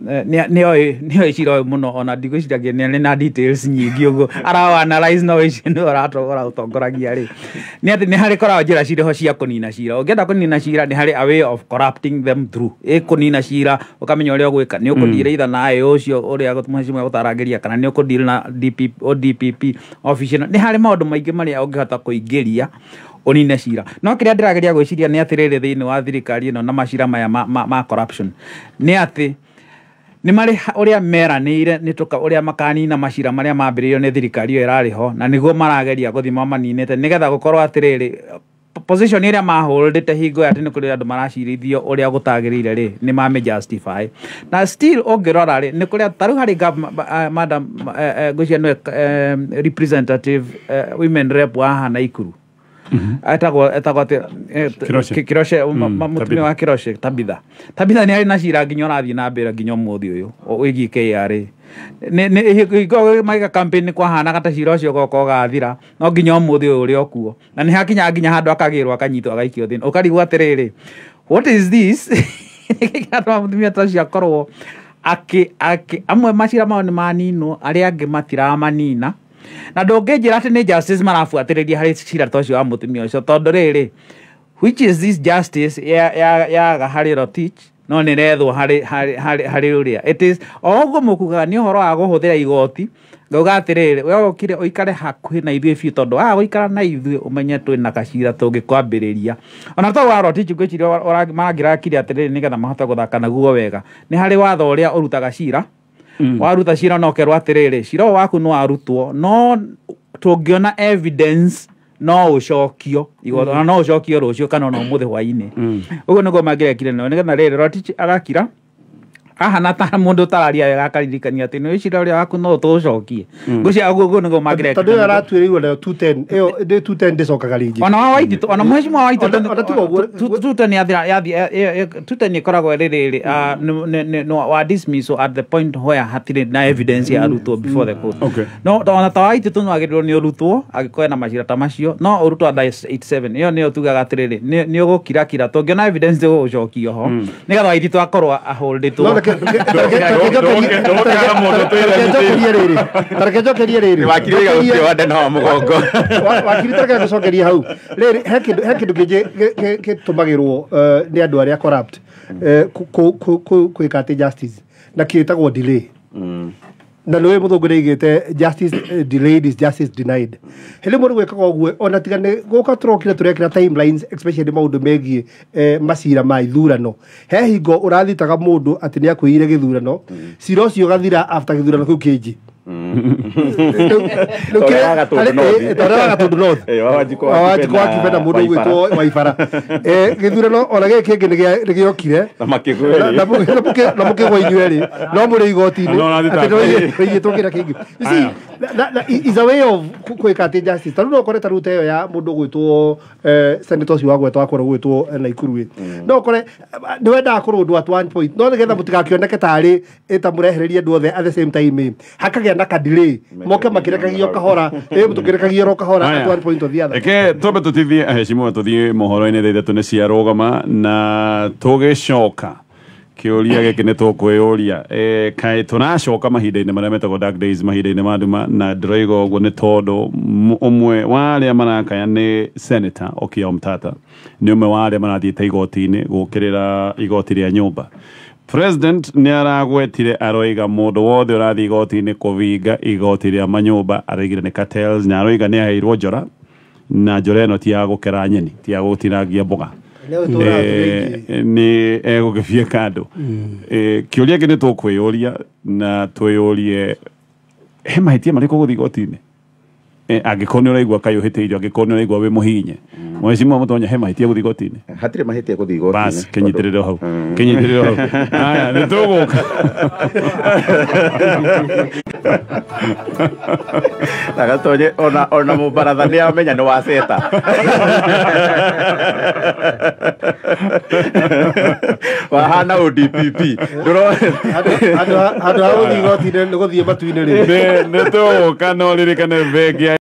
nĩoĩ cira ũyũ mũno, ona ndigwĩciria nĩ na details nyingĩ ũguo araũ analyze, no icio nĩwe ũraũtongoragia rĩ, nĩ atĩ nĩ harĩ koragwo njĩra cirĩ ho cia kũnina cira. Ũngĩenda kũnina cira nĩ harĩ a way of corrupting them through. Ĩ kũnina cira ũkamenya ũrĩa ũgwĩka, nĩ ũkũdeal either na IO ũcio ũrĩa mheshimiwa gũtaragĩria, kana nĩ ũkũdeal na ODPP office. Nĩ harĩ maũndũ maingĩ marĩa ũngĩhota kũingĩria ũnine cira. No kĩrĩa ndĩrageria gwĩciria nĩ atĩrĩrĩ, thĩinĩ wa thirikari ĩno na macira maya ma corruption nĩ atĩ nĩ marĩ ũrĩa meranĩire nĩ tũka ũrĩa makanina macira marĩa mambĩrĩirio nĩ thirikari ĩyo ĩrarĩ ho, na nĩguo marageria gũthima maninĩte nĩgetha gũkorwo atĩrĩrĩ position ĩrĩa maholdete hingo ya atĩ nĩ kũrĩ andũ maracirithio ũrĩa gũtagĩrĩire rĩ, nĩ mame justify. Na still ũngĩrora rĩ, nĩ kũrĩa ta rĩu harĩ madam ngwĩciria nĩwe representative women rep wa haha Naikuru, etagwo atĩ Kiroshe, mũtumia wa Kiroshe Tabitha. Tabitha nĩ arĩ na cira nginya ũrathiĩ na mbere nginya ũmũthĩ ũyũ wĩgiĩ KRA. Nĩ maiga campaign kwahanaga ta cira ũcio goka ũgathira, no nginya ũmũthĩ ũyũ ũrĩ o kuo, na nĩ hakinya nginya handũ akagĩrwo akanyitwo agaikio thĩinĩ, ũkarigwo atĩrĩrĩ, what is this? Nĩkĩ mũtumia ta ũcio akorwo akĩ amwe macira mao nĩ maninwo, arĩa angĩ matiramanina. Na ndũngĩnjĩra atĩ nĩ justice marabuatĩrĩria harĩ cira ta ũcio wa mũtumia ũcio, tondũ rĩrĩ, which is this justice yaga harĩ Rotich no nĩ rethwo harĩ ũrĩa it is o ũguo mũkugaga nĩ ũhoro wa kũhũthĩra igoti. Ngauga atĩrĩrĩ, we ũkire ũikare hakuhĩ na ithuĩ biũ, tondũ waga gũikara na ithuĩ ũmenye twĩna gacira tũngĩkwambĩrĩria. Ona to wa Rotich ngwĩciria mangĩrakire atĩrĩrĩ, nĩgetha mahote gũthaka naguo wega, nĩ harĩ watho ũrĩa ũrutaga cira. Waruta cira no ũkerwo atĩrĩrĩ, cira ũyũ waku nĩ warutwo, no tũngĩona evidence no ũcokio igoti, ona no ũcokio rũciũ kana ona ũmũthĩ hwainĩ. Ũguo nĩguo mangĩrekire nao, nĩgetha rĩrĩ Rotich agakira ahana ta mũndũ ũtararia wega, akaririkania atĩ nĩ cira ũrĩa waku no tũũcokie. Ngwĩciria ũguo nĩguo mangĩrekire. Tondũ ĩyo aratuĩrĩirwo nayo 210, ĩyo nĩ 210 ndĩcokaga rĩngĩ. Ona wa Waititũ, ona mheshimiwa Waititũ, Ona tiga ũguo. 210 yathira, 210 ĩkoragwo ĩrĩ rĩrĩ wa dismissal at the point where hatirĩ na evidence yarutwo before the court. No ona ta Waititũ no agĩrĩirwo nĩ ũrutwo angĩkorwo ena macira ta macio, no ũrutwo under 87. Ĩyo nĩyo tugaga atĩrĩrĩ, nĩ ũgũkirakira, tũngĩona evidence ĩgũgũcokio ho, nĩgetha Waititũ akorwo aholdĩtwo. Tareke njokerie rĩrĩ. Wakiri wĩga gũtio wa nda na wa mũgongo. Wakiri, tareke ngũcokerie hau rĩrĩ, he kĩndũ kĩngĩ gĩtũmagĩrwo nĩ andũ arĩa corrupt gwĩka atĩ justice, na kĩtagwo delay. Na nĩũĩ mũthũngũ nĩaigĩte justice delayed is justice denied. Hĩndĩ ĩmwe nĩ gwĩkaga ũguo, ona tiga nĩ gũka tũrokire tũrekĩra timelines, especially maũndũ megiĩ macira ma ithurano. He hingo ũrathitaga mũndũ atĩ nĩ akwĩire gĩthurano, cira ũcio ũgathira after gĩthurano kĩu kĩnji. Torĩa wa Gatũndũ North. Torĩa wa Gatũndũ North. Wa Wanjikũ wa Wa Wanjikũ wa Kibe Kibe na na mũndũ Waibara. ũgwĩtwo Waibara. Gĩthurano ona gĩkĩ kĩngĩ nĩ gĩokire. Na makĩgwo Na erĩ. na mũkĩgwo inyuĩ erĩ, no mũrĩ igoti-inĩ No ũrathitangwo. atĩ nĩũiyĩtwo kĩrĩa kĩngĩ. You see, na is a way of gwĩka atĩ justice. Tarĩu no ũkore tarĩu ta ĩyo ya mũndũ ũgwĩtwo senator ũcio wagwetwo akorwo ũgwĩtwo Naikuru ĩ, no ũkore nĩ wendaga kũrũndwo at one point, no nĩgetha mũtigakĩoneke tarĩ ĩta mũrehererie andũ othe at the same time ĩ, hakagĩa na ka delay, moke makĩrekagio kahora, tũkĩrekagio ro kahora at one point or the other. Reke twambe tũtithie aheshimiwa, tũthiĩ mohoro-inĩ thaa 3 nĩ ciarũgama, na tũgĩcoka kĩũria gĩkĩ nĩ tũkwĩyũria, kaĩ tũracoka mahinda-inĩ marĩa metagwo dark days, mahinda-inĩ ma nduma? Na ndĩroiga ũguo nĩ tondũ ũmwe wa arĩa marakaya nĩ Senator Okiya Omtatah, nĩ ũmwe wa arĩa marathiĩte igoti-inĩ gũkĩrĩra igoti rĩa nyũmba. President nĩ aragwetire, aroiga mũndũ wothe ũrathiĩ igoti-inĩ kũvinga igoti rĩa manyũmba aroigire nĩ cartels, na aroiga nĩ aheirwo njora, na njora ĩno ti ya gũkera nyeni, ti ya gũtinangia mboga. Nĩwe tũraga tũrĩ. Nĩ egũgĩbia kando. Kĩũria kĩ nĩ tũkwĩyũria na twĩyũrie, he mahĩtia marĩkũ gũthiĩ igoti-inĩ? Angĩkorwo nĩ ũraigua kaĩ ũhĩtĩirio, angĩkorwo nĩ ũraigua wĩ mũhinye, Mheshimiwa Mũtonya, he mahĩtia gũthiĩ igoti-inĩ? Hatirĩ mahĩtia gũthiĩ igoti-inĩ. Bas, kĩnyitĩrĩre hau, kĩnyitĩrĩre hau. Haya, nĩ tũgũka. Na Gatonye, ona mũbaratha nĩ amenya nĩ waceta. Wahana ODPP. Handũ ha gũthiĩ igoti-inĩ nĩ gũthiĩ matu-inĩ rĩ. Nĩ tũgũka, no ririkane bengi ya